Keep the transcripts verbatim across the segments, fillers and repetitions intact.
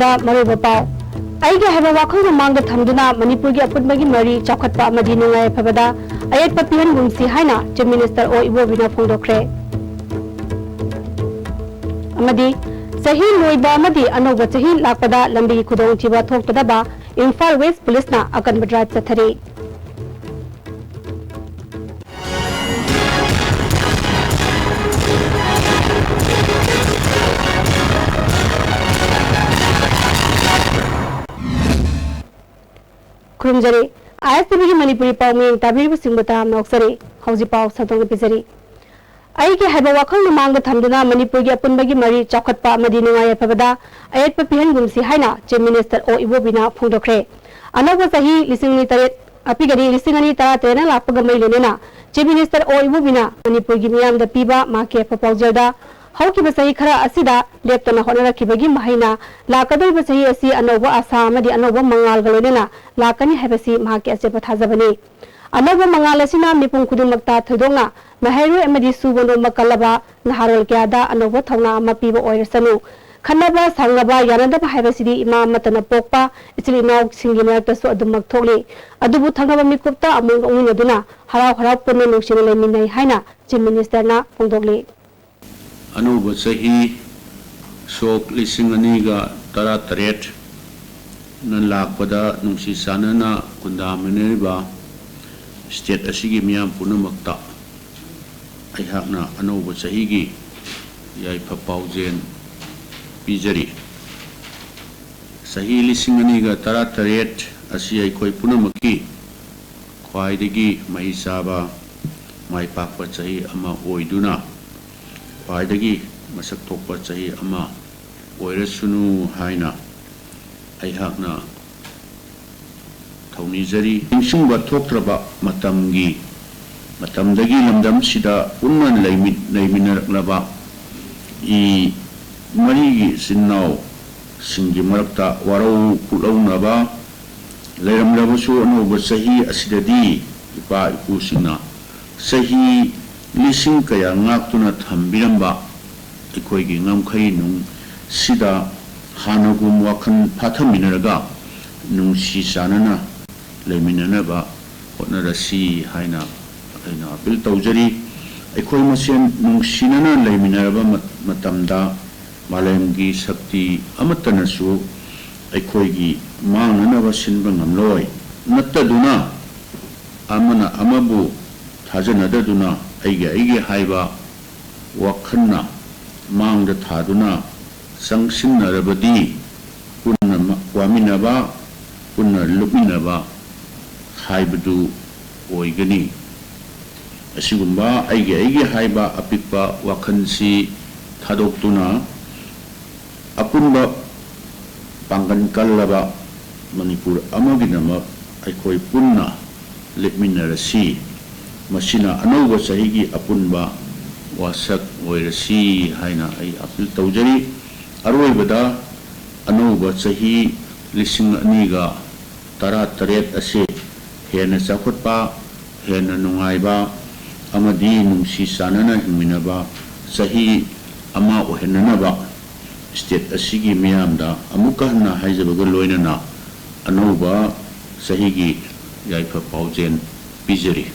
ꯗ ꯃꯔꯨꯑꯣꯏꯕ ꯄꯥꯎ꯫ ꯑꯩꯒꯤ ꯍꯥꯏꯕ ꯋꯥꯈꯜ ꯃꯃꯥꯡꯗ ꯊꯝꯗꯨꯅ ꯃꯅꯤꯄꯨꯔꯒꯤ ꯑꯄꯨꯟꯕꯒꯤ ꯃꯔꯤ ꯆꯥꯎꯈꯠꯄ ꯑꯃꯗꯤ ꯅꯨꯡꯉꯥꯏ ꯌꯥꯏꯐꯕꯗ ꯑꯌꯦꯠꯄ ꯄꯤꯍꯟꯒꯨꯝꯁꯤ ꯍꯥꯏꯅ Chief Minister ꯑꯣ ꯏꯕꯣꯕꯤꯅ ꯐꯣꯡꯗꯣꯛꯈ꯭ꯔꯦ꯫ ꯑꯃꯗꯤ ꯆꯍꯤ ꯂꯣꯏꯕ ꯑꯃꯗꯤ ꯑꯅꯧꯕ ꯆꯍꯤ ꯂꯥꯛꯄꯗ ꯂꯝꯕꯤꯒꯤ ꯈꯨꯗꯣꯡꯊꯤꯕ ꯊꯣꯛꯇꯅꯕ ꯏꯝꯐꯥꯜ West Police ꯅ ꯑꯀꯟꯕ drive ꯆꯠꯊꯔꯤ꯫ ꯈꯨꯔꯨꯝꯖꯔꯤ꯫ ISTV ꯒꯤ ꯃꯅꯤꯄꯨꯔꯤ ꯄꯥꯎ ꯃꯤꯠꯌꯦꯡ ꯇꯥꯕꯤꯔꯤꯕꯁꯤꯡꯕꯨ ꯇꯔꯥꯝꯅ ꯑꯣꯛꯆꯔꯤ꯫ ꯍꯧꯖꯤꯛ ꯄꯥꯎ ꯁꯟꯗꯣꯛꯅ ꯄꯤꯖꯔꯤ꯫ ꯑꯩꯒꯤ ꯍꯥꯏꯕ ꯋꯥꯈꯜ ꯃꯃꯥꯡꯗ ꯊꯝꯗꯨꯅ ꯃꯅꯤꯄꯨꯔꯒꯤ ꯑꯄꯨꯟꯕꯒꯤ ꯃꯔꯤ ꯆꯥꯎꯈꯠꯄ ꯑꯃꯗꯤ ꯅꯨꯡꯉꯥꯏ ꯌꯥꯏꯐꯕꯗ ꯑꯌꯦꯠꯄ ꯄꯤꯍꯟꯒꯨꯝꯁꯤ ꯍꯥꯏꯅ Chief Minister ꯑꯣ ꯏꯕꯣꯕꯤꯅ ꯐꯣꯡꯗꯣꯛꯈ꯭ꯔꯦ꯫ ꯑꯅꯧꯕ ꯆꯍꯤ ꯂꯤꯁꯤꯡ ꯑꯅꯤ ꯇꯔꯦꯠ ꯑ, ꯄꯤꯒꯅꯤ, ꯂꯤꯁꯤꯡ ꯑꯅꯤ ꯇꯔꯥ ꯇꯔꯦꯠꯅ ꯂꯥꯛꯄꯒ ꯃꯔꯤ ꯂꯩꯅꯅ Chief Minister ꯑꯣ ꯏꯕꯣꯕꯤꯅ ꯃꯅꯤꯄꯨꯔꯒꯤ ꯃꯤꯌꯥꯝꯗ ꯄꯤꯕ ꯃꯍꯥꯛꯀꯤ ꯌꯥꯏꯐ ꯄꯥꯎꯖꯦꯜꯗ ꯍꯧꯈꯤꯕ ꯆꯍꯤ ꯈꯔ ꯑꯁꯤꯗ ꯂꯦꯞꯇꯅ ꯍꯣꯠꯅꯔꯛꯈꯤꯕꯒꯤ ꯃꯍꯩꯅ ꯂꯥꯛꯀꯗꯧꯔꯤꯕ ꯆꯍꯤ ꯑꯁꯤ ꯑꯅꯧꯕ ꯑꯁꯥ ꯑꯃꯗꯤ ꯑꯅꯧꯕ ꯃꯉꯥꯜꯒ ꯂꯣꯏꯅꯅ ꯂꯥꯛꯀꯅꯤ ꯍꯥꯏꯕꯁꯤ ꯃꯍꯥꯛꯀꯤ ꯑꯆꯦꯠꯄ ꯊꯥꯖꯕꯅꯤ꯫ ꯑꯅꯧꯕ ꯃꯉꯥꯜ ꯑꯁꯤꯅ ꯃꯤꯄꯨꯝ ꯈꯨꯗꯤꯡꯃꯛꯇ ꯊꯣꯏꯗꯣꯛꯅ ꯃꯍꯩꯔꯣꯏ ꯑꯃꯗꯤ ꯁꯨꯕ ꯅꯣꯝꯕ ꯀꯜꯂꯕ ꯅꯍꯥꯔꯣꯜ ꯀꯌꯥꯗ ꯑꯅꯧꯕ ꯊꯧꯅꯥ ꯑꯃ ꯄꯤꯕ ꯑꯣꯏꯔꯁꯅꯨ꯫ ꯈꯠꯅꯕ ꯁꯥꯎꯅꯕ ꯌꯥꯅꯗꯕ ꯍꯥꯏꯕꯁꯤꯗꯤ ꯏꯃꯥ ꯑꯃꯠꯇꯅ ꯄꯣꯛꯄ ꯏꯆꯤꯜ ꯏꯅꯥꯎꯁꯤꯡꯒꯤ ꯃꯔꯛꯇꯁꯨ ꯑꯗꯨꯃꯛ ꯊꯣꯛꯂꯤ꯫ ꯑꯗꯨꯕꯨ ꯊꯪꯅꯕ ꯃꯤꯀꯨꯞꯇ ꯑꯃꯨꯛ ꯅꯣꯛꯃꯤꯟꯅꯗꯨꯅ ꯍꯔꯥꯎ ꯍꯔꯥꯎ ꯄꯨꯟꯅ ꯅꯨꯡꯁꯤꯅ ꯂꯩꯃꯤꯟꯅꯩ ꯍꯥꯏꯅ Chief Minister ꯅ ꯐꯣꯡꯗꯣꯛꯂꯤ꯫ ꯑꯅꯧꯕ ꯆꯍꯤ ꯁꯣꯛ ꯂꯤꯁꯤꯡ ꯑꯅꯤꯒ ꯇꯔꯥꯇꯔꯦꯠꯅ ꯂꯥꯛꯄꯗ ꯅꯨꯡꯁꯤ ꯆꯥꯟꯅꯅ ꯈꯨꯟꯗꯥꯃꯤꯟꯅꯔꯤꯕ state ꯑꯁꯤꯒꯤ ꯃꯤꯌꯥꯝ ꯄꯨꯝꯅꯃꯛꯇ ꯑꯩꯍꯥꯛꯅ ꯑꯅꯧꯕ ꯆꯍꯤꯒꯤ ꯌꯥꯏꯐ ꯄꯥꯎꯖꯦꯜ ꯄꯤꯖꯔꯤ꯫ ꯆꯍꯤ ꯂꯤꯁꯤꯡ ꯑꯅꯤꯒ ꯇꯔꯥꯇꯔꯦꯠ ꯑꯁꯤ ꯑꯩꯈꯣꯏ ꯄꯨꯝꯅꯃꯛꯀꯤ ꯈ꯭ꯋꯥꯏꯗꯒꯤ ꯃꯍꯩ ꯆꯥꯕ, ꯃꯥꯏ ꯄꯥꯛꯄ ꯆꯍꯤ ꯑꯃ ꯑꯣꯏꯗꯨꯅ, ꯈ꯭ꯋꯥꯏꯗꯒꯤ ꯃꯁꯛ ꯊꯣꯛꯄ ꯆꯍꯤ ꯑꯃ ꯑꯣꯏꯔꯁꯅꯨ ꯍꯥꯏꯅ ꯑꯩꯍꯥꯛꯅ ꯊꯧꯅꯤꯖꯔꯤ꯫ ꯅꯤꯡꯁꯤꯡꯕ ꯊꯣꯛꯇ꯭ꯔꯕ ꯃꯇꯝꯒꯤ, ꯃꯇꯝꯗꯒꯤ ꯂꯝꯗꯝꯁꯤꯗ ꯄꯨꯟꯅ ꯂꯩꯃꯤ-, ꯂꯩꯃꯤꯟꯅꯔꯛꯂꯕ ꯏ ꯃꯔꯤꯒꯤ ꯏꯆꯤꯟ ꯏꯅꯥꯎꯁꯤꯡꯒꯤ ꯃꯔꯛꯇ ꯋꯥꯔꯧ ꯄꯨꯛꯂꯧꯅꯕ ꯂꯩꯔꯝꯂꯕꯁꯨ, ꯑꯅꯧꯕ ꯆꯍꯤ ꯑꯁꯤꯗꯗꯤ ꯏꯄꯥ ꯏꯄꯨꯁꯤꯡꯅ ꯆꯍꯤ ꯂꯤꯁꯤꯡ ꯀꯌꯥ ꯉꯥꯛꯇꯨꯅ ꯊꯝꯕꯤꯔꯝꯕ ꯑꯩꯈꯣꯏꯒꯤ ꯉꯝꯈꯩ ꯅꯨꯡꯁꯤꯗ ꯍꯥꯟꯅꯒꯨꯝ ꯋꯥꯈꯜ ꯐꯥꯊꯃꯤꯟꯅꯔꯒ ꯅꯨꯡꯁꯤ ꯆꯥꯟꯅꯅ ꯂꯩꯃꯤꯟꯅꯅꯕ ꯍꯣꯠꯅꯔꯁꯤ ꯍꯥꯏꯅ ꯑꯩꯅ ꯑꯄꯤꯜ ꯇꯧꯖꯔꯤ꯫ ꯑꯩꯈꯣꯏ ꯃꯁꯦꯟ ꯅꯨꯡꯁꯤꯅꯅ ꯂꯩꯃꯤꯟꯅꯔꯕ ꯃ- ꯃꯇꯝꯗ ꯃꯥꯂꯦꯝꯒꯤ ꯁꯛꯇꯤ ꯑꯃꯠꯇꯅꯁꯨ ꯑꯩꯈꯣꯏꯒꯤ ꯃꯥꯡꯅꯅꯕ ꯁꯤꯟꯕ ꯉꯝꯂꯣꯏ꯫ ꯅꯠꯇꯗꯨꯅ ꯑꯃꯅ ꯑꯃꯕꯨ ꯊꯥꯖꯅꯗꯗꯨꯅ ꯑꯩꯒꯤ ꯑꯩꯒꯤ ꯍꯥꯏꯕ ꯋꯥꯈꯜꯅ ꯃꯥꯡꯗ ꯊꯥꯗꯨꯅ ꯆꯪꯁꯤꯟꯅꯔꯕꯗꯤ ꯄꯨꯟꯅ ꯃ- ꯋꯥꯃꯤꯟꯅꯕ, ꯄꯨꯟꯅ ꯂꯨꯞꯃꯤꯟꯅꯕ ꯍꯥꯏꯕꯗꯨ ꯑꯣꯏꯒꯅꯤ꯫ ꯑꯁꯤꯒꯨꯝꯕ ꯑꯩꯒꯤ ꯑꯩꯒꯤ ꯍꯥꯏꯕ ꯑꯄꯤꯛꯄ ꯋꯥꯈꯜꯁꯤ ꯊꯥꯗꯣꯛꯇꯨꯅ ꯑꯄꯨꯟꯕ ꯄꯥꯡꯒꯜ ꯀꯜꯂꯕ ꯃꯅꯤꯄꯨꯔ ꯑꯃꯒꯤꯗꯃꯛ ꯑꯩꯈꯣꯏ ꯄꯨꯟꯅ ꯂꯦꯞꯃꯤꯟꯅꯔꯁꯤ꯫ ꯃꯁꯤꯅ ꯑꯅꯧꯕ ꯆꯍꯤꯒꯤ ꯑꯄꯨꯟꯕ ꯋꯥꯁꯛ ꯑꯣꯏꯔꯁꯤ ꯍꯥꯏꯅ ꯑꯩ ꯑꯄꯤꯜ ꯇꯧꯖꯔꯤ꯫ ꯑꯔꯣꯏꯕꯗ, ꯑꯅꯧꯕ ꯆꯍꯤ ꯂꯤꯁꯤꯡ ꯑꯅꯤꯒ ꯇꯔꯥꯇꯔꯦꯠ ꯑꯁꯤ ꯍꯦꯟꯅ ꯆꯥꯎꯈꯠꯄ, ꯍꯦꯟꯅ ꯅꯨꯡꯉꯥꯏꯕ ꯑꯃꯗꯤ ꯅꯨꯡꯁꯤ ꯆꯥꯟꯅꯅ ꯍꯤꯡꯃꯤꯟꯅꯕ ꯆꯍꯤ ꯑꯃ ꯑꯣꯏꯍꯟꯅꯅꯕ state ꯑꯁꯤꯒꯤ ꯃꯤꯌꯥꯝꯗ ꯑꯃꯨꯛꯀ ꯍꯟꯅ ꯍꯥꯏꯖꯕꯒ ꯂꯣꯏꯅꯅ ꯑꯅꯧꯕ ꯆꯍꯤꯒꯤ ꯌꯥꯏꯐ ꯄꯥꯎꯖꯦꯜ ꯄꯤꯖꯔꯤ꯫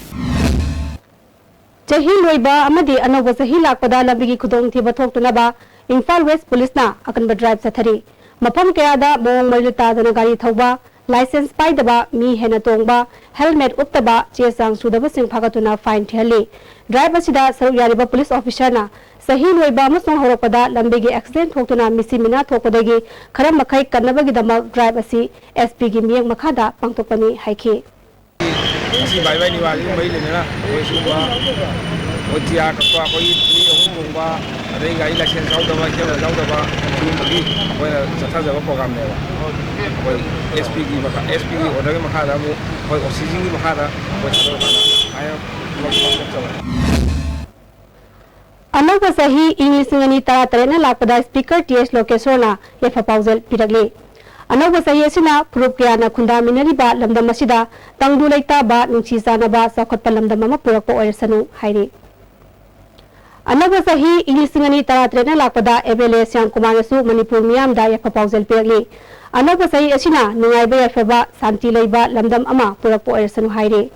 ꯆꯍꯤ ꯂꯣꯏꯕ ꯑꯃꯗꯤ ꯑꯅꯧꯕ ꯆꯍꯤ ꯂꯥꯛꯄꯗ ꯂꯝꯕꯤꯒꯤ ꯈꯨꯗꯣꯡꯊꯤꯕ ꯊꯣꯛꯇꯅꯕ ꯏꯝꯐꯥꯜ ꯋꯦꯁ ꯄꯨꯂꯤꯁꯅ ꯑꯀꯟꯕ ꯗ꯭ꯔꯥꯏꯚ ꯆꯠꯊꯔꯤ꯫ ꯃꯐꯝ ꯀꯌꯥꯗ ꯃꯑꯣꯡ ꯃꯔꯤꯜ ꯇꯥꯗꯅ ꯒꯥꯔꯤ ꯊꯧꯕ, ꯂꯥꯏꯁꯦꯟꯁ ꯄꯥꯏꯗꯕ, ꯃꯤ ꯍꯦꯟꯅ ꯇꯣꯡꯕ, ꯍꯦꯜꯃꯦꯠ ꯎꯞꯇꯕ, ꯆꯦ ꯆꯥꯡ ꯁꯨꯗꯕꯁꯤꯡ ꯐꯥꯒꯠꯇꯨꯅ ꯐꯥꯏꯟ ꯊꯤꯍꯜꯂꯤ꯫ ꯗ꯭ꯔꯥꯏꯚ ꯑꯁꯤꯗ ꯁꯔꯨꯛ ꯌꯥꯔꯤꯕ ꯄꯨꯂꯤꯁ ꯑꯣꯐꯤꯁꯥꯔꯅ ꯆꯍꯤ ꯂꯣꯏꯕ ꯑꯃꯁꯨꯡ ꯍꯧꯔꯛꯄꯗ ꯂꯝꯕꯤꯒꯤ ꯑꯦꯛꯁꯤꯗꯦꯟ ꯊꯣꯛꯇꯨꯅ ꯃꯤꯁꯤ ꯃꯤꯅꯥ ꯊꯣꯛꯄꯗꯒꯤ ꯈꯔ ꯃꯈꯩ ꯀꯟꯅꯕꯒꯤꯗꯃꯛ ꯗ꯭ꯔꯥꯏꯚ ꯑꯁꯤ ꯑꯦꯁ ꯄꯤꯒꯤ ꯃꯤꯠꯌꯦꯡ ꯃꯈꯥꯗ ꯄꯥꯡꯊꯣꯛꯄꯅꯤ ꯍꯥꯏꯈꯤ꯫ ꯉꯁꯤ ꯚꯥꯏ ꯚꯥꯏ ꯅꯤꯋꯥꯁꯤꯒ ꯃꯔꯤ ꯂꯩꯅꯅ ꯑꯩꯈꯣꯏ ꯁꯤꯒꯨꯝꯕ ꯑꯩꯈꯣꯏ ꯇꯤꯌꯥ ꯀꯛꯄ, ꯑꯩꯈꯣꯏꯒꯤ ꯃꯤ ꯑꯍꯨꯝ ꯊꯣꯡꯕ, ꯑꯗꯩ ꯒꯥꯔꯤ ꯂꯥꯏꯁꯦꯟꯁ ꯌꯥꯎꯗꯕ, ꯍꯦꯜꯃꯦꯠ ꯌꯥꯎꯗꯕ, ꯁꯤꯒꯨꯝꯕꯒꯤ ꯑꯩꯈꯣꯏꯅ ꯆꯠꯊꯖꯕ ꯄ꯭ꯔꯣꯒꯥꯝꯅꯦꯕ꯫ ꯑꯩꯈꯣꯏ ꯑꯦꯁ ꯄꯤꯒꯤ ꯃꯈꯥ, ꯑꯦꯁ ꯄꯤꯒꯤ ꯑꯣꯔꯗꯔꯒꯤ ꯃꯈꯥꯗ ꯑꯃꯨꯛ ꯑꯩꯈꯣꯏ ꯑꯣ ꯁꯤ ꯖꯤꯒꯤ ꯃꯈꯥꯗ ꯑꯩꯈꯣꯏ ꯊꯥꯗꯣꯔꯀꯥꯟꯗ ꯍꯥꯏꯔ ꯊꯕꯛ ꯊꯕꯛ ꯆꯠꯆꯕ꯫ ꯑꯅꯧꯕ ꯆꯍꯤ ꯏꯪ ꯂꯤꯁꯤꯡ ꯑꯅꯤ ꯇꯔꯥꯇꯔꯦꯠꯅ ꯂꯥꯛꯄꯗ ꯁ꯭ꯄꯤꯀꯔ ꯇꯤ ꯑꯩꯆ ꯂꯣꯀꯦꯁꯣꯔꯅ ꯌꯥꯏꯐ ꯄꯥꯎꯖꯦꯜ ꯄꯤꯔꯛꯂꯤ꯫ ꯑꯅꯧꯕ ꯆꯍꯤ ꯑꯁꯤꯅ ꯐꯨꯔꯨꯞ ꯀꯌꯥꯅ ꯈꯨꯟꯗꯥꯃꯤꯟꯅꯔꯤꯕ ꯂꯝꯗꯝ ꯑꯁꯤꯗ ꯇꯪꯗꯨ ꯂꯩꯇꯥꯕ, ꯅꯨꯡꯁꯤ ꯆꯥꯟꯅꯕ, ꯆꯥꯎꯈꯠꯄ ꯂꯝꯗꯝ ꯑꯃ ꯄꯨꯔꯛꯄ ꯑꯣꯏꯔꯁꯅꯨ ꯍꯥꯏꯔꯤ꯫ ꯑꯅꯧꯕ ꯆꯍꯤ ꯏꯪ ꯂꯤꯁꯤꯡ ꯑꯅꯤ ꯇꯔꯥꯇꯔꯦꯠꯅ ꯂꯥꯛꯄꯗ ꯑꯦꯝ ꯑꯦꯜ ꯑꯦ ꯁ꯭ꯌꯥꯝ ꯀꯨꯃꯥꯔꯅꯁꯨ ꯃꯅꯤꯄꯨꯔ ꯃꯤꯌꯥꯝꯗ ꯌꯥꯏꯐ ꯄꯥꯎꯖꯦꯜ ꯄꯤꯔꯛꯂꯤ꯫ ꯑꯅꯧꯕ ꯆꯍꯤ ꯑꯁꯤꯅ ꯅꯨꯡꯉꯥꯏꯕ ꯌꯥꯏꯐꯕ, ꯁꯥꯟꯇꯤ ꯂꯩꯕ ꯂꯝꯗꯝ ꯑꯃ ꯄꯨꯔꯛꯄ ꯑꯣꯏꯔꯁꯅꯨ ꯍꯥꯏꯔꯤ꯫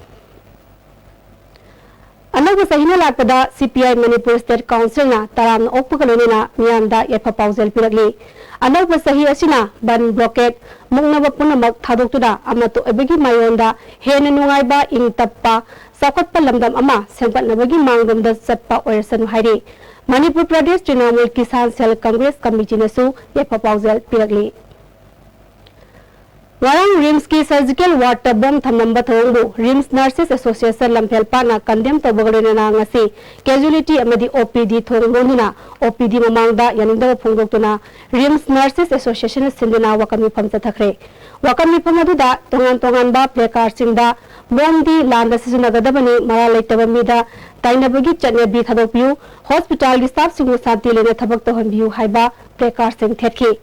ꯑꯅꯧꯕ ꯆꯍꯤꯅ ꯂꯥꯛꯄꯗ ꯁꯤ ꯄꯤ ꯑꯥꯏ ꯃꯅꯤꯄꯨꯔ ꯁ꯭ꯇꯦꯠ ꯀꯥꯎꯟꯁꯤꯜꯅ ꯇꯔꯥꯝꯅ ꯑꯣꯛꯄꯒ ꯂꯣꯏꯅꯅ ꯃꯤꯌꯥꯝꯗ ꯌꯥꯏꯐ ꯄꯥꯎꯖꯦꯜ ꯄꯤꯔꯛꯂꯤ꯫ ꯑꯅꯧꯕ ꯆꯍꯤ ꯑꯁꯤꯅ ꯕꯟ, ꯕ꯭ꯂꯣꯀꯦꯠ, ꯃꯨꯛꯅꯕ ꯄꯨꯝꯅꯃꯛ ꯊꯥꯗꯣꯛꯇꯨꯅ ꯑꯃꯠꯇ ꯑꯣꯏꯕꯒꯤ ꯃꯥꯏꯌꯣꯟꯗ ꯍꯦꯟꯅ ꯅꯨꯡꯉꯥꯏꯕ, ꯏꯪ ꯇꯞꯄ, ꯆꯥꯎꯈꯠꯄ ꯂꯝꯗꯝ ꯑꯃ ꯁꯦꯝꯒꯠꯅꯕꯒꯤ ꯃꯥꯡꯂꯣꯝꯗ ꯆꯠꯄ ꯑꯣꯏꯔꯁꯅꯨ ꯍꯥꯏꯔꯤ꯫ ꯃꯅꯤꯄꯨꯔ ꯄ꯭ꯔꯗꯦꯁ ꯇ꯭ꯔꯤꯅꯥꯃꯨꯜ ꯀꯤꯁꯥꯟ ꯁꯦꯜ ꯀꯪꯒ꯭ꯔꯦꯁ ꯀꯃꯤꯇꯤꯅꯁꯨ ꯌꯥꯏꯐ ꯄꯥꯎꯖꯦꯜ ꯄꯤꯔꯛꯂꯤ꯫ ꯉꯔꯥꯡ ꯔꯤꯝꯁꯀꯤ ꯁꯔꯖꯤꯀꯦꯜ ꯋꯥꯔꯗꯇ ꯕꯣꯝ ꯊꯝꯂꯝꯕ ꯊꯧꯑꯣꯡꯕꯨ ꯔꯤꯝꯁ ꯅꯔꯁꯦꯁ ꯑꯦꯁꯣꯁꯤꯌꯦꯁꯟ ꯂꯝꯐꯦꯜ ꯄꯥꯠꯅ ꯀꯟꯗꯦꯝ ꯇꯧꯕꯒ ꯂꯣꯏꯅꯅ ꯉꯁꯤ ꯀꯦꯖꯨꯑꯦꯂꯤꯇꯤ ꯑꯃꯗꯤ ꯑꯣ ꯄꯤ ꯗꯤ ꯊꯣꯡ ꯂꯣꯟꯗꯨꯅ ꯑꯣ ꯄꯤ ꯗꯤ ꯃꯃꯥꯡꯗ ꯌꯥꯅꯤꯡꯗꯕ ꯐꯣꯡꯗꯣꯛꯇꯨꯅ ꯔꯤꯝꯁ ꯅꯔꯁꯦꯁ ꯑꯦꯁꯣꯁꯤꯌꯦꯁꯟꯅ ꯁꯤꯟꯗꯨꯅ ꯋꯥꯀꯠ ꯃꯤꯐꯝ ꯆꯠꯊꯈ꯭ꯔꯦ꯫ ꯋꯥꯀꯠ ꯃꯤꯐꯝ ꯑꯗꯨꯗ ꯇꯣꯉꯥꯟ ꯇꯣꯉꯥꯟꯕ ꯄ꯭ꯂꯦꯀꯥꯔꯗꯁꯤꯡꯗ ꯕꯣꯝꯗꯤ ꯂꯥꯟꯗ ꯁꯤꯖꯤꯟꯅꯒꯗꯕꯅꯤ, ꯃꯔꯥꯜ ꯂꯩꯇꯕ ꯃꯤꯗ ꯇꯥꯏꯅꯕꯒꯤ ꯆꯠꯅꯕꯤ ꯊꯥꯗꯣꯛꯄꯤꯌꯨ, ꯍꯣꯁꯄꯤꯇꯥꯜꯒꯤ ꯁ꯭ꯇꯥꯐꯁꯤꯡꯕꯨ ꯁꯥꯟꯇꯤ ꯂꯩꯅ ꯊꯕꯛ ꯇꯧꯍꯟꯕꯤꯌꯨ ꯍꯥꯏꯕ ꯄ꯭ꯂꯦꯀꯥꯔꯗꯁꯤꯡ ꯊꯦꯠꯈꯤ꯫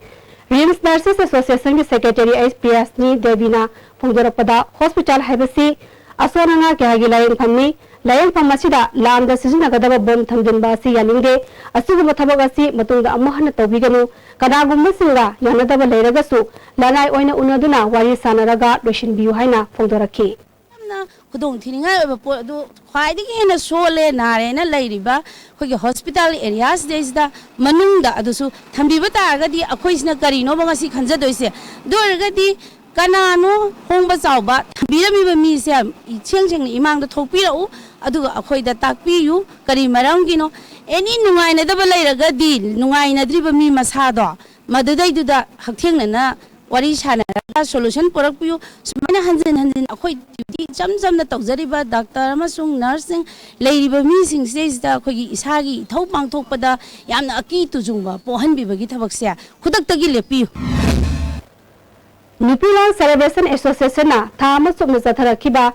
ꯔꯤꯝꯁ ꯅꯔꯁꯦꯁ ꯑꯦꯁꯣꯁꯤꯌꯦꯁꯟꯒꯤ ꯁꯦꯀ꯭ꯔꯦꯇꯔꯤ ꯑꯩꯆ ꯄꯤꯌꯥꯁꯅꯤ ꯗꯦꯕꯤꯅ ꯐꯣꯡꯗꯣꯔꯛꯄꯗ, ꯍꯣꯁꯄꯤꯇꯥꯜ ꯍꯥꯏꯕꯁꯤ ꯑꯁꯣꯟ ꯑꯉꯥ ꯀꯌꯥꯒꯤ ꯂꯥꯌꯦꯡꯐꯝꯅꯤ꯫ ꯂꯥꯌꯦꯡꯐꯝ ꯑꯁꯤꯗ ꯂꯥꯟꯗ ꯁꯤꯖꯤꯟꯅꯒꯗꯕ ꯕꯣꯝ ꯊꯝꯖꯤꯟꯕ ꯑꯁꯤ ꯌꯥꯅꯤꯡꯗꯦ꯫ ꯑꯁꯤꯒꯨꯝꯕ ꯊꯕꯛ ꯑꯁꯤ ꯃꯇꯨꯡꯗ ꯑꯃꯨꯛ ꯍꯟꯅ ꯇꯧꯕꯤꯒꯅꯨ꯫ ꯀꯅꯥꯒꯨꯝꯕꯁꯤꯡꯒ ꯌꯥꯅꯗꯕ ꯂꯩꯔꯒꯁꯨ ꯂꯅꯥꯏ ꯑꯣꯏꯅ ꯎꯅꯗꯨꯅ ꯋꯥꯔꯤ ꯁꯥꯟꯅꯔꯒ ꯂꯣꯏꯁꯤꯟꯕꯤꯌꯨ ꯍꯥꯏꯅ ꯐꯣꯡꯗꯣꯔꯛꯈꯤ꯫ ꯌꯥꯝꯅ ꯈꯨꯗꯣꯡꯊꯤꯅꯤꯡꯉꯥꯏ ꯑꯣꯏꯕ ꯄꯣꯠ ꯑꯗꯨ ꯈ꯭ꯋꯥꯏꯗꯒꯤ ꯍꯦꯟꯅ ꯁꯣꯜꯂꯦ, ꯅꯥꯔꯦꯅ ꯂꯩꯔꯤꯕ ꯑꯩꯈꯣꯏꯒꯤ ꯍꯣꯁꯄꯤꯇꯥꯜ ꯑꯦꯔꯤꯌꯥꯁꯤꯗꯩꯁꯤꯗ ꯃꯅꯨꯡꯗ ꯑꯗꯨꯁꯨ ꯊꯝꯕꯤꯕ ꯇꯥꯔꯒꯗꯤ ꯑꯩꯈꯣꯏꯁꯤꯅ ꯀꯔꯤꯅꯣꯕ ꯉꯁꯤ ꯈꯟꯖꯗꯣꯏꯁꯦ? ꯑꯗꯨ ꯑꯣꯏꯔꯒꯗꯤ ꯀꯅꯥꯅꯣ ꯍꯣꯡꯕ ꯆꯥꯎꯕ ꯊꯝꯕꯤꯔꯝꯃꯤꯕ ꯃꯤꯁꯦ? ꯏꯁꯦꯡ ꯁꯦꯡꯅ ꯏꯃꯥꯡꯗ ꯊꯣꯛꯄꯤꯔꯛꯎ, ꯑꯗꯨꯒ ꯑꯩꯈꯣꯏꯗ ꯇꯥꯛꯄꯤꯌꯨ, ꯀꯔꯤ ꯃꯔꯝꯒꯤꯅꯣ? ꯑꯦꯅꯤ ꯅꯨꯡꯉꯥꯏꯅꯗꯕ ꯂꯩꯔꯒꯗꯤ ꯅꯨꯡꯉꯥꯏꯅꯗ꯭ꯔꯤꯕ ꯃꯤ ꯃꯁꯥꯗꯣ ꯃꯗꯨꯗꯩꯗꯨꯗ ꯍꯛꯊꯦꯡꯅꯅ ꯋꯥꯔꯤ ꯁꯥꯟꯅꯔꯒ ꯁꯣꯂꯨꯁꯟ ꯄꯨꯔꯛꯄꯤꯌꯨ꯫ ꯁꯨꯃꯥꯏꯅ ꯍꯟꯖꯤꯟ ꯍꯟꯖꯤꯟ ꯑꯩꯈꯣꯏ ꯗ꯭ꯌꯨꯇꯤ ꯏꯆꯝ ꯆꯝꯅ ꯇꯧꯖꯔꯤꯕ ꯗꯥꯛꯇꯔ ꯑꯃꯁꯨꯡ ꯅꯔꯁꯁꯤꯡ ꯂꯩꯔꯤꯕ ꯃꯤꯁꯤꯡꯁꯤꯗꯩꯁꯤꯗ ꯑꯩꯈꯣꯏꯒꯤ ꯏꯁꯥꯒꯤ ꯏꯊꯧ ꯄꯥꯡꯊꯣꯛꯄꯗ ꯌꯥꯝꯅ ꯑꯀꯤ ꯇꯨꯖꯨꯡꯕ ꯄꯣꯛꯍꯟꯕꯤꯕꯒꯤ ꯊꯕꯛꯁꯦ ꯈꯨꯗꯛꯇꯒꯤ ꯂꯦꯞꯄꯤꯌꯨ꯫ ꯅꯨꯄꯤꯂꯥꯜ ꯁꯦꯂꯦꯕ꯭ꯔꯦꯁꯟ ꯑꯦꯁꯣꯁꯤꯌꯦꯁꯟꯅ ꯊꯥ ꯑꯃ ꯆꯨꯞꯅ ꯆꯠꯊꯔꯛꯈꯤꯕ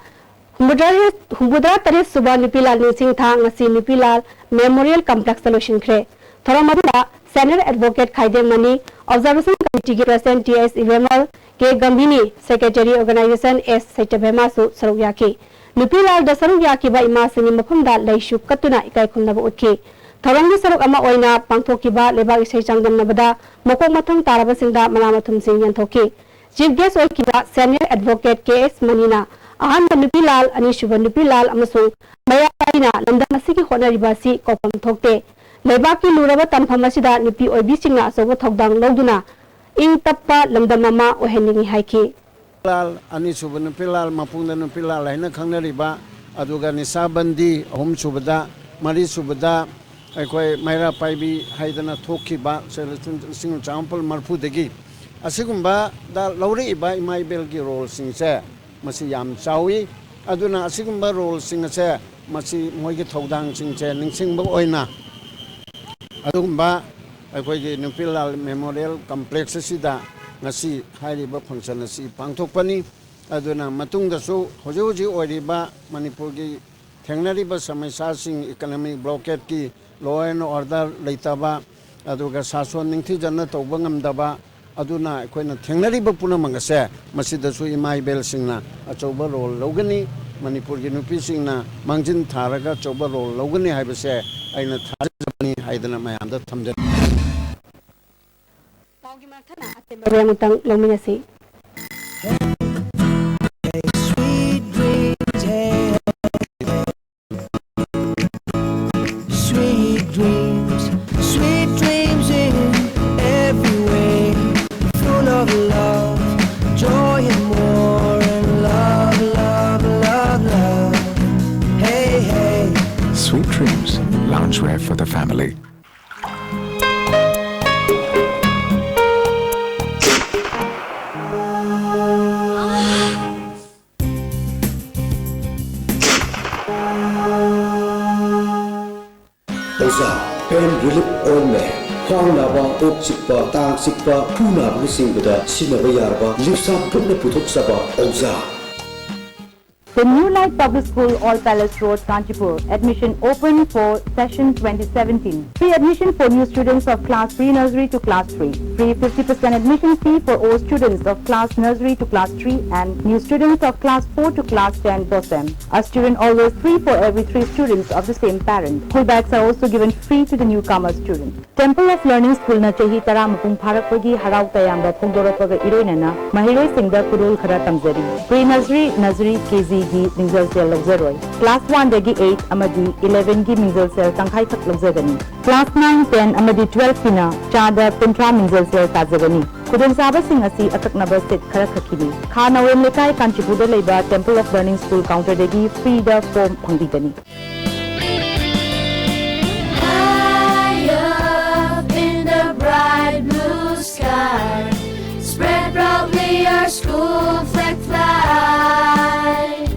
ꯍꯨꯝꯐꯨꯇꯔꯦꯠ, ꯍꯨꯝꯐꯨꯇꯔꯥ ꯇꯔꯦꯠ ꯁꯨꯕ ꯅꯨꯄꯤꯂꯥꯜ ꯅꯤꯡꯁꯤꯡ ꯊꯥ ꯉꯁꯤ ꯅꯨꯄꯤꯂꯥꯜ ꯃꯦꯃꯣꯔꯤꯌꯦꯜ ꯀꯝꯄ꯭ꯂꯦꯛꯁꯇ ꯂꯣꯏꯁꯤꯟꯈ꯭ꯔꯦ꯫ ꯊꯧꯔꯝ ꯑꯗꯨꯗ senior advocate Khaidem Mani, observation ꯀꯃꯤꯇꯤꯒꯤ president T S Ibemhal, K Gambhini, secretary organization S ꯁꯩꯇꯚꯦꯃꯥꯁꯨ ꯁꯔꯨꯛ ꯌꯥꯈꯤ꯫ ꯅꯨꯄꯤꯂꯥꯜꯗ ꯁꯔꯨꯛ ꯌꯥꯈꯤꯕ ꯏꯃꯥꯁꯤꯡꯒꯤ ꯃꯐꯝꯗ ꯂꯩꯁꯨ ꯀꯠꯇꯨꯅ ꯏꯀꯥꯏ ꯈꯨꯝꯅꯕ ꯎꯠꯈꯤ꯫ ꯊꯧꯔꯝꯒꯤ ꯁꯔꯨꯛ ꯑꯃ ꯑꯣꯏꯅ ꯄꯥꯡꯊꯣꯛꯈꯤꯕ ꯂꯩꯕꯥꯛ ꯏꯁꯩ ꯆꯥꯡꯗꯝꯅꯕꯗ ꯃꯀꯣꯛ ꯃꯊꯪ ꯇꯥꯔꯕꯁꯤꯡꯗ ꯃꯅꯥ ꯃꯊꯨꯝꯁꯤꯡ ꯌꯦꯟꯊꯣꯛꯈꯤ꯫ Chief Guest ꯑꯣꯏꯈꯤꯕ Senior Advocate K S ꯃꯅꯤꯅ ꯑꯍꯥꯟꯕ ꯅꯨꯄꯤ ꯂꯥꯜ, ꯑꯅꯤꯁꯨꯕ ꯅꯨꯄꯤ ꯂꯥꯜ ꯑꯃꯁꯨꯡ ꯃꯩꯔꯥ ꯄꯥꯏꯕꯤꯅ ꯂꯝꯗꯝ ꯑꯁꯤꯒꯤ ꯍꯣꯠꯅꯔꯤꯕ ꯑꯁꯤ ꯀꯧꯐꯝ ꯊꯣꯛꯇꯦ꯫ ꯂꯩꯕꯥꯛꯀꯤ ꯂꯨꯔꯕ ꯇꯥꯟꯐꯝ ꯑꯁꯤꯗ ꯅꯨꯄꯤ ꯑꯣꯏꯕꯤꯁꯤꯡꯅ ꯑꯆꯧꯕ ꯊꯧꯗꯥꯡ ꯂꯧꯗꯨꯅ ꯏꯪ ꯇꯞꯄ ꯂꯝꯗꯝ ꯑꯃ ꯑꯣꯏꯍꯟꯅꯤꯡꯏ ꯍꯥꯏꯈꯤ꯫ ꯂꯥꯜ, ꯑꯅꯤꯁꯨꯕ ꯅꯨꯄꯤ ꯂꯥꯜ, ꯃꯄꯨꯡꯗ ꯅꯨꯄꯤ ꯂꯥꯜ ꯍꯥꯏꯅ ꯈꯪꯅꯔꯤꯕ, ꯑꯗꯨꯒ ꯅꯤꯁꯥꯕꯟꯗꯤ ꯑꯍꯨꯝꯁꯨꯕꯗ, ꯃꯔꯤꯁꯨꯕꯗ ꯑꯩꯈꯣꯏ ꯃꯩꯔꯥ ꯄꯥꯏꯕꯤ ꯍꯥꯏꯗꯅ ꯊꯣꯛꯈꯤꯕ ꯁꯦ ꯂꯤꯁꯤꯡ ꯆꯥꯃꯥꯄꯜ ꯃꯔꯤꯐꯨꯗꯒꯤ꯫ ꯑꯁꯤꯒꯨꯝꯕꯗ ꯂꯧꯔꯛꯏꯕ ꯏꯃꯥ ꯏꯕꯦꯜꯒꯤ ꯔꯣꯜꯁꯤꯡꯁꯦ ꯃꯁꯤ ꯌꯥꯝ ꯆꯥꯎꯏ꯫ ꯑꯗꯨꯅ ꯑꯁꯤꯒꯨꯝꯕ ꯔꯣꯜꯁꯤꯡ ꯑꯁꯦ ꯃꯁꯤ ꯃꯣꯏꯒꯤ ꯊꯧꯗꯥꯡꯁꯤꯡꯁꯦ ꯅꯤꯡꯁꯤꯡꯕ ꯑꯣꯏꯅ ꯑꯗꯨꯒꯨꯝꯕ ꯑꯩꯈꯣꯏꯒꯤ ꯅꯨꯄꯤ ꯂꯥꯜ ꯃꯦꯃꯣꯔꯤꯌꯦꯜ ꯀꯝꯄ꯭ꯂꯦꯛꯁ ꯑꯁꯤꯗ ꯉꯁꯤ ꯍꯥꯏꯔꯤꯕ ꯐꯪꯁꯟ ꯑꯁꯤ ꯄꯥꯡꯊꯣꯛꯄꯅꯤ꯫ ꯑꯗꯨꯅ ꯃꯇꯨꯡꯗꯁꯨ ꯍꯧꯖꯤꯛ ꯍꯧꯖꯤꯛ ꯑꯣꯏꯔꯤꯕ ꯃꯅꯤꯄꯨꯔꯒꯤ ꯊꯦꯡꯅꯔꯤꯕ ꯁꯃꯁ꯭ꯌꯥꯁꯤꯡ, ꯏꯀꯅꯣꯃꯤꯛ ꯕ꯭ꯂꯣꯀꯦꯠꯀꯤ, ꯂꯣ ꯑꯦꯟ ꯑꯣꯔꯗꯔ ꯂꯩꯇꯕ, ꯑꯗꯨꯒ ꯁꯥꯁꯣꯟ ꯅꯤꯡꯊꯤꯖꯅ ꯇꯧꯕ ꯉꯝꯗꯕ, ꯑꯗꯨꯅ ꯑꯩꯈꯣꯏꯅ ꯊꯦꯡꯅꯔꯤꯕ ꯄꯨꯝꯅꯃꯛ ꯑꯁꯦ ꯃꯁꯤꯗꯁꯨ ꯏꯃꯥ ꯏꯕꯦꯜꯁꯤꯡꯅ ꯑꯆꯧꯕ ꯔꯣꯜ ꯂꯧꯒꯅꯤ, ꯃꯅꯤꯄꯨꯔꯒꯤ ꯅꯨꯄꯤꯁꯤꯡꯅ ꯃꯥꯡꯖꯤꯟ ꯊꯥꯔꯒ ꯑꯆꯧꯕ ꯔꯣꯜ ꯂꯧꯒꯅꯤ ꯍꯥꯏꯕꯁꯦ ꯑꯩꯅ ꯊꯥꯖꯕꯅꯤ ꯍꯥꯏꯗꯅ ꯃꯌꯥꯝꯗ ꯊꯝꯖꯅꯤꯡꯏ꯫ ꯄꯥꯎꯒꯤ ꯃꯊꯪ ꯑꯇꯦꯟꯕ ꯕ꯭ꯔꯦꯛ ꯑꯃꯇꯪ ꯂꯧꯃꯤꯟꯅꯁꯤ꯫ Sweet dreams, sweet dreams in every way. Full of love, joy and more, and love, love, love, love. Hey, hey. Sweet Dreams, loungewear for the family. ꯑꯣꯖꯥ, pain relief ointment, ꯈ꯭ꯋꯥꯡ ꯅꯥꯕ, ꯀꯣꯛ ꯆꯤꯛꯄ, ꯇꯥꯡ ꯆꯤꯛꯄ, ꯈꯨ ꯅꯥꯕꯅꯆꯤꯡꯕꯗ ꯁꯤꯖꯤꯟꯅꯕ ꯌꯥꯔꯕ ꯂꯤꯞꯁꯥ ꯒ꯭ꯔꯨꯞꯅ ꯄꯨꯊꯣꯛꯆꯕ ꯑꯣꯖꯥ꯫ The New Light Public School, All Palace Road, Kanchipur. Admission open for session twenty seventeen. Free admission for new students of class pre-nursery to class three. Free fifty percent admission fee for all students of class nursery to class three and new students of class four to class ten BOSEM. A student always free for every three students of the same parent. School bags are also given free to the newcomer student. Temple of Learning Schoolꯅ ꯆꯍꯤ ꯇꯔꯥ ꯃꯄꯨꯡ ꯐꯥꯔꯛꯄꯒꯤ ꯍꯔꯥꯎ ꯇꯌꯥꯝꯕ ꯐꯣꯡꯗꯣꯔꯛꯄꯒ ꯏꯔꯣꯏꯅꯅ ꯃꯍꯩꯔꯣꯏꯁꯤꯡꯗ ꯈꯨꯗꯣꯜ ꯈꯔ ꯇꯝꯖꯔꯤ꯫ Pre-nursery, nursery, KGꯒꯤ ꯃꯤꯡꯖꯜ ꯁꯦꯜ ꯂꯧꯖꯔꯣꯏ꯫ Class oneꯗꯒꯤ eight ꯑꯃꯗꯤ elevenꯒꯤ ꯃꯤꯡꯖꯜ ꯁꯦꯜ ꯇꯪꯈꯥꯏꯈꯛ ꯂꯧꯖꯒꯅꯤ꯫ Class nine, ten ꯑꯃꯗꯤ twelveꯀꯤꯅ ꯆꯥꯗ ꯀꯨꯟꯊ꯭ꯔꯥ ꯃꯤꯡꯖꯜ ꯁꯦꯜ ꯇꯥꯖꯒꯅꯤ꯫ ꯈꯨꯗꯣꯡꯆꯥꯕꯁꯤꯡ ꯑꯁꯤ ꯑꯀꯛꯅꯕ seat ꯈꯔꯈꯛꯀꯤꯅꯤ꯫ ꯈꯥ ꯅꯥꯎꯔꯦꯝ ꯂꯩꯀꯥꯏ, ꯀꯥꯟꯆꯤꯄꯨꯔꯗ ꯂꯩꯕ Temple of Learning School counterꯗꯒꯤ freeꯗ form ꯐꯪꯕꯤꯒꯅꯤ꯫ High up in the bright blue sky, spread proudly our school flag fly.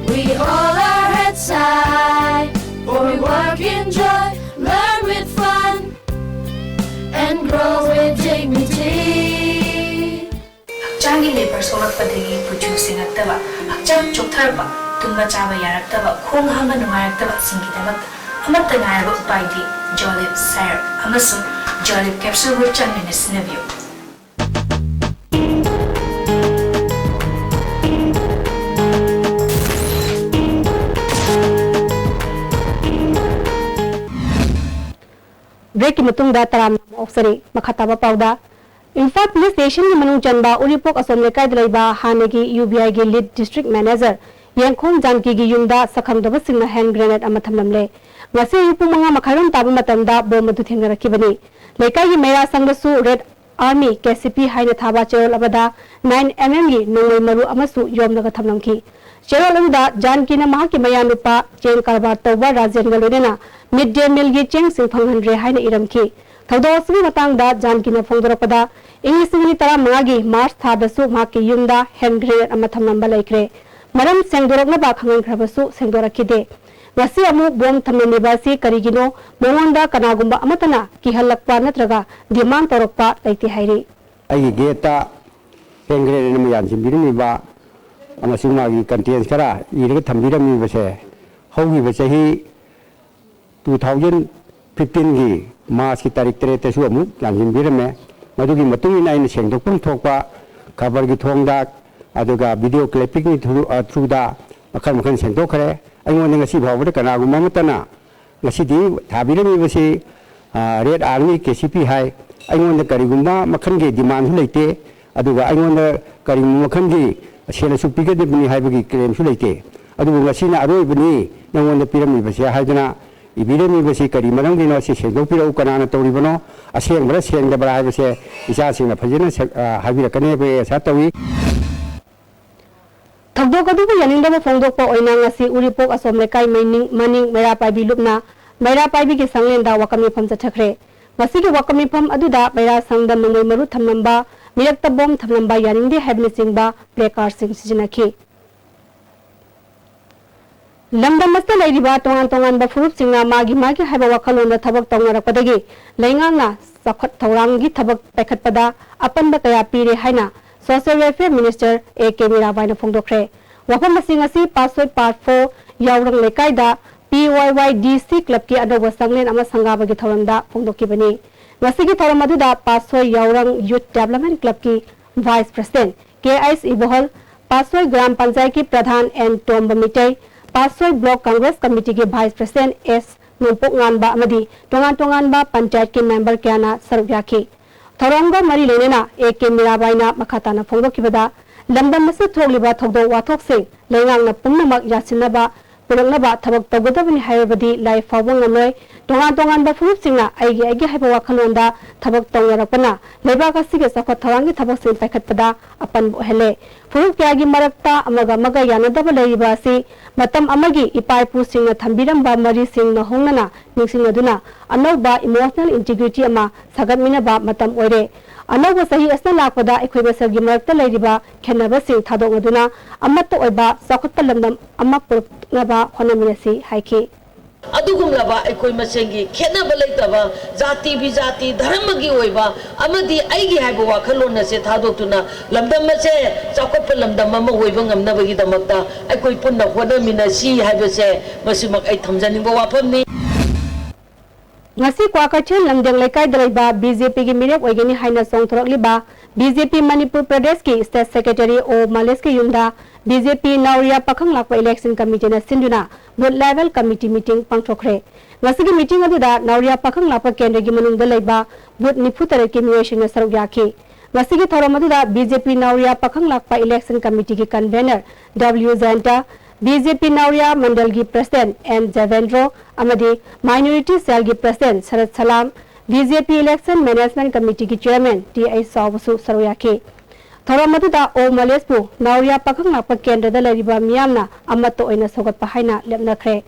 We hold our heads high, for we work in joy, learn with fun, and grow with dignity. ꯍꯛꯆꯥꯡꯒꯤ labor ꯁꯣꯛꯂꯛꯄꯗꯒꯤ ꯀꯨꯆꯨ ꯁꯦꯡꯉꯛꯇꯕ, ꯍꯛꯆꯥꯡ ꯆꯣꯛꯊꯔꯛꯄ, ꯇꯨꯝꯕ ꯆꯥꯕ ꯌꯥꯔꯛꯇꯕ, ꯈꯣꯡ ꯍꯥꯝꯕ ꯅꯨꯡꯉꯥꯏꯔꯛꯇꯕꯁꯤꯡꯒꯤꯗꯃꯛꯇ ꯑꯃꯠꯇ ꯉꯥꯏꯔꯕ ꯎꯄꯥꯏꯗꯤ Jolib syrup ꯑꯃꯁꯨꯡ Jolib capsuleꯕꯨ ꯆꯥꯡ ꯅꯥꯏꯅ ꯁꯤꯖꯤꯟꯅꯕꯤꯌꯨ꯫ Breakꯀꯤ ꯃꯇꯨꯡꯗ ꯇꯔꯥꯝꯅ ꯑꯃꯨꯛ ꯑꯣꯛꯆꯔꯤ꯫ ꯃꯈꯥ ꯇꯥꯕ ꯄꯥꯎꯗ, ꯏꯝꯐꯥꯜ police stationꯒꯤ ꯃꯅꯨꯡ ꯆꯟꯕ ꯎꯔꯤꯄꯣꯛ ꯑꯁꯣꯝ ꯂꯩꯀꯥꯏꯗ ꯂꯩꯕ ꯍꯥꯟꯅꯒꯤ UBIꯒꯤ lead district manager ꯌꯦꯡꯈꯣꯡ ꯖꯥꯟꯀꯤꯒꯤ ꯌꯨꯝꯗ ꯁꯛꯈꯪꯗꯕꯁꯤꯡꯅ hand grenade ꯑꯃ ꯊꯝꯂꯝꯂꯦ꯫ ꯉꯁꯤ ꯑꯌꯨꯛ ꯄꯨꯡ ꯃꯉꯥ ꯃꯈꯥꯏꯔꯣꯝ ꯇꯥꯕ ꯃꯇꯝꯗ bomb ꯑꯗꯨ ꯊꯦꯡꯅꯔꯛꯈꯤꯕꯅꯤ꯫ ꯂꯩꯀꯥꯏꯒꯤ ꯃꯩꯔꯥ ꯁꯪꯗꯁꯨ Red Army, KCP ꯍꯥꯏꯅ ꯊꯥꯕ ꯆꯦꯔꯣꯜ ꯑꯃꯗ nine MM ꯒꯤ ꯅꯣꯡꯃꯩ ꯃꯔꯨ ꯑꯃꯁꯨ ꯌꯣꯝꯂꯒ ꯊꯝꯂꯝꯈꯤ꯫ ꯆꯦꯔꯣꯜ ꯑꯗꯨꯗ ꯖꯥꯟꯀꯤꯅ ꯃꯍꯥꯛꯀꯤ ꯃꯌꯥꯅꯨꯄꯥ ꯆꯦꯡ ꯀꯔꯕꯥꯔ ꯇꯧꯕ ꯔꯥꯖꯦꯟꯒ ꯂꯣꯏꯅꯅ mid day mealꯒꯤ ꯆꯦꯡꯁꯤꯡ ꯐꯪꯍꯟꯗ꯭ꯔꯦ ꯍꯥꯏꯅ ꯏꯔꯝꯈꯤ꯫ ꯊꯧꯗꯣꯛ ꯑꯁꯤꯒꯤ ꯃꯇꯥꯡꯗ ꯖꯥꯟꯀꯤꯅ ꯐꯣꯡꯗꯣꯔꯛꯄꯗ, ꯏꯪ ꯂꯤꯁꯤꯡ ꯑꯅꯤ ꯇꯔꯥꯃꯉꯥꯒꯤ March ꯊꯥꯗꯁꯨ ꯃꯍꯥꯛꯀꯤ ꯌꯨꯝꯗ hand grenade ꯑꯃ ꯊꯝꯂꯝꯕ ꯂꯩꯈ꯭ꯔꯦ꯫ ꯃꯔꯝ ꯁꯦꯡꯗꯣꯔꯛꯅꯕ ꯈꯪꯍꯟꯈ꯭ꯔꯕꯁꯨ ꯁꯦꯡꯗꯣꯔꯛꯈꯤꯗꯦ꯫ ꯉꯁꯤ ꯑꯃꯨꯛ bomb ꯊꯝꯂꯝꯂꯤꯕ ꯑꯁꯤ ꯀꯔꯤꯒꯤꯅꯣ? ꯃꯉꯣꯟꯗ ꯀꯅꯥꯒꯨꯝꯕ ꯑꯃꯠꯇꯅ ꯀꯤꯍꯜꯂꯛꯄ ꯅꯠꯇ꯭ꯔꯒ demand ꯇꯧꯔꯛꯄ ꯂꯩꯇꯦ ꯍꯥꯏꯔꯤ꯫ ꯑꯩꯒꯤ gateꯇ hand grenade ꯑꯃ ꯌꯥꯟꯁꯤꯟꯕꯤꯔꯝꯃꯤꯕ ꯑꯃꯁꯨꯡ ꯃꯥꯒꯤ ꯀꯟꯇꯦꯟꯁ ꯈꯔ ꯏꯔꯒ ꯊꯝꯕꯤꯔꯝꯃꯤꯕꯁꯦ ꯍꯧꯈꯤꯕ ꯆꯍꯤ ꯇꯨ ꯊꯥꯎꯖꯟ ꯐꯤꯐꯇꯤꯟꯒꯤ ꯃꯥꯔꯆꯀꯤ ꯇꯥꯔꯤꯛ ꯇꯔꯦꯠꯇꯁꯨ ꯑꯃꯨꯛ ꯂꯥꯟꯁꯤꯟꯕꯤꯔꯝꯃꯦ꯫ ꯃꯗꯨꯒꯤ ꯃꯇꯨꯡ ꯏꯟꯅ ꯑꯩꯅ ꯁꯦꯡꯗꯣꯛꯐꯝ ꯊꯣꯛꯄ ꯈꯕꯔꯒꯤ ꯊꯣꯡꯗ, ꯑꯗꯨꯒ ꯚꯤꯗꯤꯑꯣ ꯀ꯭ꯂꯤꯞꯄꯤꯡꯒꯤ ꯊ꯭ꯔꯨ-, ꯑ, ꯊ꯭ꯔꯨꯗ ꯃꯈꯜ ꯃꯈꯜ ꯁꯦꯡꯗꯣꯛꯈ꯭ꯔꯦ꯫ ꯑꯩꯉꯣꯟꯗ ꯉꯁꯤ ꯐꯥꯎꯕꯗ ꯀꯅꯥꯒꯨꯝꯕ ꯑꯃꯠꯇꯅ ꯉꯁꯤꯗꯤ ꯊꯥꯕꯤꯔꯝꯃꯤꯕꯁꯤ, ꯑ, ꯔꯦꯗ ꯑꯥꯔꯃꯤ ꯀꯦ ꯁꯤ ꯄꯤ ꯍꯥꯏ꯫ ꯑꯩꯉꯣꯟꯗ ꯀꯔꯤꯒꯨꯝꯕ ꯃꯈꯜꯒꯤ ꯗꯤꯃꯥꯟꯁꯨ ꯂꯩꯇꯦ, ꯑꯗꯨꯒ ꯑꯩꯉꯣꯟꯗ ꯀꯔꯤꯒꯨꯝꯕ ꯃꯈꯜꯒꯤ ꯁꯦꯜ ꯑꯁꯨꯛ ꯄꯤꯒꯗꯕꯅꯤ ꯍꯥꯏꯕꯒꯤ ꯀ꯭ꯂꯦꯝꯁꯨ ꯂꯩꯇꯦ꯫ ꯑꯗꯨꯕꯨ ꯉꯁꯤꯅ ꯑꯔꯣꯏꯕꯅꯤ ꯅꯉꯣꯟꯗ ꯄꯤꯔꯝꯃꯤꯕꯁꯤ ꯍꯥꯏꯗꯅ ꯏꯕꯤꯔꯝꯃꯤꯕꯁꯤ ꯀꯔꯤ ꯃꯔꯝꯒꯤꯅꯣ, ꯁꯤ ꯁꯦꯡꯗꯣꯛꯄꯤꯔꯛꯎ, ꯀꯅꯥꯅ ꯇꯧꯔꯤꯕꯅꯣ, ꯑꯁꯦꯡꯕꯔꯥ ꯁꯦꯡꯗꯕ꯭ꯔꯥ ꯍꯥꯏꯕꯁꯦ ꯏꯆꯥꯁꯤꯡꯅ ꯐꯖꯅ ꯁꯦ-, ꯑ, ꯍꯥꯏꯕꯤꯔꯛꯀꯅꯤ ꯍꯥꯏꯕꯒꯤ ꯑꯩ ꯑꯁꯥ ꯇꯧꯏ꯫ ꯊꯧꯗꯣꯛ ꯑꯗꯨꯕꯨ ꯌꯥꯅꯤꯡꯗꯕ ꯐꯣꯡꯗꯣꯛꯄ ꯑꯣꯏꯅ ꯉꯁꯤ ꯎꯔꯤꯄꯣꯛ ꯑꯁꯣꯝ ꯂꯩꯀꯥꯏ ꯃꯅꯤꯡ, ꯃꯅꯤꯡ ꯃꯩꯔꯥꯄꯥꯏꯕꯤ ꯂꯨꯞꯅ ꯃꯩꯔꯥꯄꯥꯏꯕꯤꯒꯤ ꯁꯪꯂꯦꯟꯗ ꯋꯥꯀꯠ ꯃꯤꯐꯝ ꯆꯠꯊꯈ꯭ꯔꯦ꯫ ꯉꯁꯤꯒꯤ ꯋꯥꯀꯠ ꯃꯤꯐꯝ ꯑꯗꯨꯗ ꯃꯩꯔꯥ ꯁꯪꯗ ꯅꯣꯡꯃꯩ ꯃꯔꯨ ꯊꯝꯂꯝꯕ, ꯃꯤꯔꯛꯇ ꯕꯣꯝ ꯊꯝꯂꯝꯕ ꯌꯥꯅꯤꯡꯗꯦ ꯍꯥꯏꯕꯅꯆꯤꯡꯕ ꯄ꯭ꯂꯦ ꯀꯥꯔꯗꯁꯤꯡ ꯁꯤꯖꯤꯟꯅꯈꯤ꯫ ꯂꯝꯗꯝ ꯑꯁꯤꯗ ꯂꯩꯔꯤꯕ ꯇꯣꯉꯥꯟ ꯇꯣꯉꯥꯟꯕ ꯐꯨꯔꯨꯞꯁꯤꯡꯅ ꯃꯥꯒꯤ ꯃꯥꯒꯤ ꯍꯥꯏꯕ ꯋꯥꯈꯜꯂꯣꯟꯗ ꯊꯕꯛ ꯇꯧꯅꯔꯛꯄꯗꯒꯤ ꯂꯩꯉꯥꯛꯅ ꯆꯥꯎꯈꯠ ꯊꯧꯔꯥꯡꯒꯤ ꯊꯕꯛ ꯄꯥꯏꯈꯠꯄꯗ ꯑꯄꯟꯕ ꯀꯌꯥ ꯄꯤꯔꯦ ꯍꯥꯏꯅ social welfare minister A K ꯃꯤꯔꯥꯕꯥꯏꯅ ꯐꯣꯡꯗꯣꯛꯈ꯭ꯔꯦ꯫ ꯋꯥꯐꯝ ꯑꯁꯤ ꯉꯁꯤ ꯄꯥꯠꯁꯣꯏ ꯄꯥꯔꯠ ꯐꯣꯔ ꯌꯥꯎꯔꯪ ꯂꯩꯀꯥꯏꯗ ꯄꯤ ꯋꯥꯏ ꯋꯥꯏ ꯗꯤ ꯁꯤ ꯀ꯭ꯂꯕꯀꯤ ꯑꯅꯧꯕ ꯁꯪꯂꯦꯟ ꯑꯃ ꯁꯪꯒꯥꯕꯒꯤ ꯊꯧꯔꯝꯗ ꯐꯣꯡꯗꯣꯛꯈꯤꯕꯅꯤ꯫ ꯉꯁꯤꯒꯤ ꯊꯧꯔꯝ ꯑꯗꯨꯗ ꯄꯥꯠꯁꯣꯏ ꯌꯥꯎꯔꯪ ꯌꯨꯠ ꯗꯦꯕꯂꯞꯃꯦꯟ ꯀ꯭ꯂꯕꯀꯤ vice president K H Ibohal, Patsoi gram ꯄꯟꯆꯥꯌꯠꯀꯤ pradhan N Tomba Meitei, Patsoi block Congress ꯀꯃꯤꯇꯤꯒꯤ vice president S Nongpok Nganba ꯑꯃꯗꯤ ꯇꯣꯉꯥꯟ ꯇꯣꯉꯥꯟꯕ ꯄꯟꯆꯥꯌꯠꯀꯤ ꯃꯦꯝꯕꯔ ꯀꯌꯥꯅ ꯁꯔꯨꯛ ꯌꯥꯈꯤ꯫ ꯊꯧꯔꯝꯒ ꯃꯔꯤ ꯂꯩꯅꯅ ꯑꯦ ꯀꯦ ꯃꯤꯔꯥꯕꯥꯏꯅ ꯃꯈꯥ ꯇꯥꯅ ꯐꯣꯡꯗꯣꯛꯈꯤꯕꯗ, ꯂꯝꯗꯝ ꯑꯁꯤꯗ ꯊꯣꯛꯂꯤꯕ ꯊꯧꯗꯣꯛ ꯋꯥꯊꯣꯛꯁꯤꯡ ꯂꯩꯉꯥꯛꯅ ꯄꯨꯝꯅꯃꯛ ꯌꯥꯁꯤꯟꯅꯕ ꯄꯨꯔꯛꯅꯕ ꯊꯕꯛ ꯇꯧꯒꯗꯕꯅꯤ ꯍꯥꯏꯔꯕꯗꯤ ꯂꯥꯏ ꯐꯥꯎꯕ ꯉꯝꯂꯣꯏ꯫ ꯇꯣꯉꯥꯟ ꯇꯣꯉꯥꯟꯕ ꯐꯨꯔꯨꯞꯁꯤꯡꯅ ꯑꯩꯒꯤ ꯑꯩꯒꯤ ꯍꯥꯏꯕ ꯋꯥꯈꯜꯂꯣꯟꯗ ꯊꯕꯛ ꯇꯧꯅꯔꯛꯄꯅ ꯂꯩꯕꯥꯛ ꯑꯁꯤꯒꯤ ꯆꯥꯎꯈꯠ ꯊꯧꯔꯥꯡꯒꯤ ꯊꯕꯛꯁꯤꯡ ꯄꯥꯏꯈꯠꯄꯗ ꯑꯄꯟꯕ ꯑꯣꯏꯍꯜꯂꯦ꯫ ꯐꯨꯔꯨꯞ ꯀꯌꯥꯒꯤ ꯃꯔꯛꯇ ꯑꯃꯒ ꯑꯃꯒ ꯌꯥꯅꯗꯕ ꯂꯩꯔꯤꯕ ꯑꯁꯤ ꯃꯇꯝ ꯑꯃꯒꯤ ꯏꯄꯥ ꯏꯄꯨꯁꯤꯡꯅ ꯊꯝꯕꯤꯔꯝꯕ ꯃꯔꯤꯁꯤꯡ ꯅꯧꯍꯧꯅꯅ ꯅꯤꯡꯁꯤꯡꯅꯗꯨꯅ ꯑꯅꯧꯕ ꯏꯃꯣꯁꯅꯦꯜ ꯏꯟꯇꯤꯒ꯭ꯔꯤꯇꯤ ꯑꯃ ꯁꯥꯒꯠꯃꯤꯟꯅꯕ ꯃꯇꯝ ꯑꯣꯏꯔꯦ꯫ ꯑꯅꯧꯕ ꯆꯍꯤ ꯑꯁꯤꯅ ꯂꯥꯛꯄꯗ ꯑꯩꯈꯣꯏ ꯃꯁꯦꯜꯒꯤ ꯃꯔꯛꯇ ꯂꯩꯔꯤꯕ ꯈꯦꯠꯅꯕꯁꯤꯡ ꯊꯥꯗꯣꯛꯅꯗꯨꯅ ꯑꯃꯠꯇ ꯑꯣꯏꯕ ꯆꯥꯎꯈꯠꯄ ꯂꯝꯗꯝ ꯑꯃ ꯄꯨꯔꯛꯅꯕ ꯍꯣꯠꯅꯃꯤꯟꯅꯁꯤ ꯍꯥꯏꯈꯤ꯫ ꯑꯗꯨꯒꯨꯝꯂꯕ ꯑꯩꯈꯣꯏ ꯃꯁꯦꯟꯒꯤ ꯈꯦꯠꯅꯕ ꯂꯩꯇꯕ, ꯖꯥꯇꯤ ꯕꯤꯖꯥꯇꯤ, ꯙꯔꯃꯒꯤ ꯑꯣꯏꯕ ꯑꯃꯗꯤ ꯑꯩꯒꯤ ꯍꯥꯏꯕ ꯋꯥꯈꯜꯂꯣꯟ ꯑꯁꯦ ꯊꯥꯗꯣꯛꯇꯨꯅ ꯂꯝꯗꯝ ꯑꯁꯦ ꯆꯥꯎꯈꯠꯄ ꯂꯝꯗꯝ ꯑꯃ ꯑꯣꯏꯕ ꯉꯝꯅꯕꯒꯤꯗꯃꯛꯇ ꯑꯩꯈꯣꯏ ꯄꯨꯟꯅ ꯍꯣꯠꯅꯃꯤꯟꯅꯁꯤ ꯍꯥꯏꯕꯁꯦ ꯃꯁꯤꯃꯛ ꯑꯩ ꯊꯝꯖꯅꯤꯡꯕ ꯋꯥꯐꯝꯅꯤ꯫ ꯉꯁꯤ ꯀ꯭ꯋꯥꯀꯩꯊꯦꯜ ꯂꯝꯗꯦꯡ ꯂꯩꯀꯥꯏꯗ ꯂꯩꯕ ꯕꯤꯖꯦꯄꯤꯒꯤ ꯃꯤꯔꯦꯞ ꯑꯣꯏꯒꯅꯤ ꯍꯥꯏꯅ ꯆꯣꯡꯊꯣꯔꯛꯂꯤꯕ ꯕꯤꯖꯦꯄꯤ ꯃꯅꯤꯄꯨꯔ ꯄ꯭ꯔꯗꯦꯁꯀꯤ ꯁ꯭ꯇꯦꯠ ꯁꯦꯀ꯭ꯔꯦꯇꯔꯤ ꯑꯣ ꯃꯂꯦꯁꯀꯤ ꯌꯨꯝꯗ ꯕꯤꯖꯦꯄꯤ ꯅꯥꯎꯔꯤꯌꯥ ꯄꯥꯈꯪ ꯂꯥꯛꯄ ꯏꯂꯦꯛꯁꯟ ꯀꯃꯤꯇꯤꯅ ꯁꯤꯟꯗꯨꯅ ꯕꯨꯊ ꯂꯦꯚꯦꯜ ꯀꯃꯤꯇꯤ ꯃꯤꯇꯤꯡ ꯄꯥꯡꯊꯣꯛꯈ꯭ꯔꯦ꯫ ꯉꯁꯤꯒꯤ ꯃꯤꯇꯤꯡ ꯑꯗꯨꯗ ꯅꯥꯎꯔꯤꯌꯥ ꯄꯥꯈꯪ ꯂꯥꯛꯄ ꯀꯦꯟꯗ꯭ꯔꯒꯤ ꯃꯅꯨꯡꯗ ꯂꯩꯕ ꯕꯨꯊ ꯅꯤꯐꯨ ꯇꯔꯦꯠꯀꯤ ꯃꯤꯑꯣꯏꯁꯤꯡꯅ ꯁꯔꯨꯛ ꯌꯥꯈꯤ꯫ ꯉꯁꯤꯒꯤ ꯊꯧꯔꯝ ꯑꯗꯨꯗ ꯕꯤꯖꯦꯄꯤ ꯅꯥꯎꯔꯤꯌꯥ ꯄꯥꯈꯪ ꯂꯥꯛꯄ ꯏꯂꯦꯛꯁꯟ ꯀꯃꯤꯇꯤꯒꯤ convener W Jayanta, BJP Naoriya ꯃꯟꯗꯜꯒꯤ ꯄ꯭ꯔꯁꯤꯗꯦꯟꯠ ꯑꯦꯟ ꯖꯦꯕꯦꯟꯗ꯭ꯔꯣ ꯑꯃꯗꯤ ꯃꯥꯏꯅꯣꯔꯤꯇꯤ ꯁꯦꯜꯒꯤ president Sarat Salam, BJP election management ꯀꯃꯤꯇꯤꯒꯤ ꯆꯤꯌꯔꯃꯦꯟ ꯇꯤ ꯑꯩꯆ ꯆꯥꯎꯕꯁꯨ ꯁꯔꯨꯛ ꯌꯥꯈꯤ꯫ ꯊꯧꯔꯝ ꯑꯗꯨꯗ ꯑꯣ ꯃꯂꯦꯁꯄꯨ ꯅꯥꯎꯔꯤꯌꯥ ꯄꯥꯈꯪ ꯂꯥꯛꯄ ꯀꯦꯟꯗ꯭ꯔꯗ ꯂꯩꯔꯤꯕ ꯃꯤꯌꯥꯝꯅ ꯑꯃꯠꯇ ꯑꯣꯏꯅ ꯁꯧꯒꯠꯄ ꯍꯥꯏꯅ ꯂꯦꯞꯅꯈ꯭ꯔꯦ꯫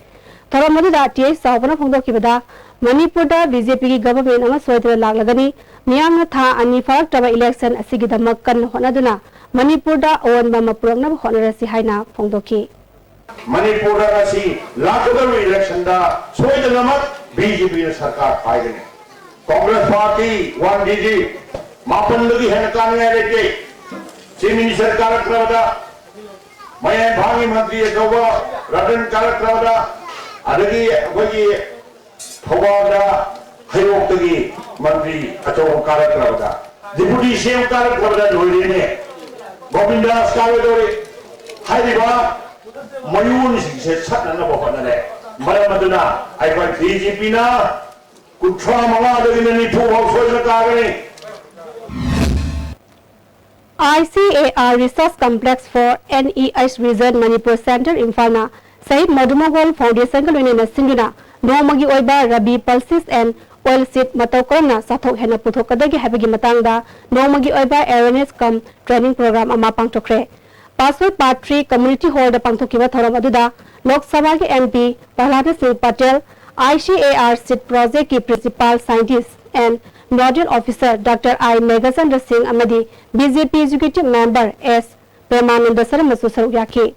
ꯊꯧꯔꯝ ꯑꯗꯨꯗ ꯇꯤ ꯑꯩꯆ ꯆꯥꯎꯕꯅ ꯐꯣꯡꯗꯣꯛꯈꯤꯕꯗ, ꯃꯅꯤꯄꯨꯔꯗ ꯕꯤꯖꯦꯄꯤꯒꯤ ꯒꯚꯔꯟꯃꯦꯟꯠ ꯑꯃ ꯁꯣꯏꯗꯅ ꯂꯥꯛꯂꯒꯅꯤ, ꯃꯤꯌꯥꯝꯅ ꯊꯥ ꯑꯅꯤ ꯐꯥꯔꯛꯇ꯭ꯔꯕ ꯏꯂꯦꯛꯁꯟ ꯑꯁꯤꯒꯤꯗꯃꯛ ꯀꯟꯅ ꯍꯣꯠꯅꯗꯨꯅ ꯃꯅꯤꯄꯨꯔꯗ ꯑꯑꯣꯟꯕ ꯑꯃ ꯄꯨꯔꯛꯅꯕ ꯍꯣꯠꯅꯔꯁꯤ ꯍꯥꯏꯅ ꯐꯣꯡꯗꯣꯛꯈꯤ꯫ ꯃꯅꯤꯄꯨꯔꯗ ꯉꯁꯤ ꯂꯥꯛꯀꯗꯧꯔꯤꯕ ꯏꯂꯦꯛꯁꯟꯗ ꯁꯣꯏꯗꯅꯃꯛ ꯕꯤꯖꯦꯄꯤꯅ ꯁꯔꯀꯥꯔ ꯄꯥꯏꯒꯅꯤ꯫ ꯀꯣꯡꯒ꯭ꯔꯦꯁ ꯄꯥꯔꯇꯤ ꯋꯥꯟ ꯗꯤꯖꯤꯠ ꯃꯥꯄꯟꯗꯒꯤ ꯍꯦꯟꯅ ꯀꯥꯅꯤꯡꯉꯥꯏ ꯂꯩꯇꯦ꯫ ꯆꯤꯐ ꯃꯤꯅꯤꯁꯇꯔ ꯀꯥꯔꯛꯇ꯭ꯔꯕꯗ, ꯃꯌꯥꯏ ꯏꯝꯐꯥꯜꯒꯤ ꯃꯟꯇ꯭ꯔꯤ ꯑꯆꯧꯕ ꯔꯇꯟ ꯀꯥꯔꯛꯇ꯭ꯔꯕꯗ, ꯑꯗꯒꯤ ꯑꯩꯈꯣꯏꯒꯤ ꯊꯧꯕꯥꯜꯗ ꯍꯩꯔꯣꯛꯇꯒꯤ ꯃꯟꯇ꯭ꯔꯤ ꯑꯆꯧꯕ ꯀꯥꯔꯛꯇ꯭ꯔꯕꯗ, ꯗꯤꯄꯨꯇꯤ ꯁꯤ ꯑꯦꯝ ꯀꯥꯔꯛꯇ꯭ꯔꯕꯗ ꯂꯣꯏꯔꯦꯅꯦ꯫ ꯒꯣꯕꯤꯟꯗꯥꯁ ꯀꯥꯔꯣꯏꯗꯧꯔꯤ꯫ ꯍꯥꯏꯔꯤꯕ ꯃꯌꯣꯟꯁꯤꯡꯁꯦ ꯁꯠꯅꯅꯕ ꯍꯣꯠꯅꯔꯦ꯫ ꯃꯔꯝ ꯑꯗꯨꯅ ꯑꯩꯈꯣꯏ ꯕꯤ ꯖꯦ ꯄꯤꯅ ꯀꯨꯟꯊ꯭ꯔꯥ ꯃꯉꯥꯗꯒꯤꯅ ꯅꯤꯐꯨ ꯐꯥꯎ ꯁꯣꯏꯗꯅ ꯀꯥꯒꯅꯤ꯫ I C A R Research Complex for N E H Region Manipur Center ꯏꯝꯐꯥꯜꯅ ꯁꯍꯤꯗ ꯃꯙꯨꯃꯣꯍꯣꯜ ꯐꯥꯎꯟꯗꯦꯁꯟꯒ ꯂꯣꯏꯅꯅ ꯁꯤꯟꯗꯨꯅ ꯅꯣꯡꯃꯒꯤ ꯑꯣꯏꯕ Rabi pulses and oil seed ꯃꯇꯧ ꯀꯔꯝꯅ ꯆꯥꯊꯣꯛ ꯍꯦꯟꯅ ꯄꯨꯊꯣꯛꯀꯗꯒꯦ ꯍꯥꯏꯕꯒꯤ ꯃꯇꯥꯡꯗ ꯅꯣꯡꯃꯒꯤ ꯑꯣꯏꯕ awareness cum training program ꯑꯃ ꯄꯥꯡꯊꯣꯛꯈ꯭ꯔꯦ꯫ ꯄꯥꯁꯣꯏ Part three Community Hallꯗ ꯄꯥꯡꯊꯣꯛꯈꯤꯕ ꯊꯧꯔꯝ ꯑꯗꯨꯗ ꯂꯣꯛ ꯁꯚꯥꯒꯤ M P ꯄ꯭ꯔꯍ꯭ꯂꯥꯗ ꯁꯤꯡ Patel, I C A R seed projectꯀꯤ Principal Scientist and Nodal Officer Doctor I Meghachandra ꯁꯤꯡ ꯑꯃꯗꯤ B J P Executive Member S ꯄ꯭ꯔꯦꯃꯥꯅꯟꯗ ꯁꯔꯃꯁꯨ ꯁꯔꯨꯛ ꯌꯥꯈꯤ꯫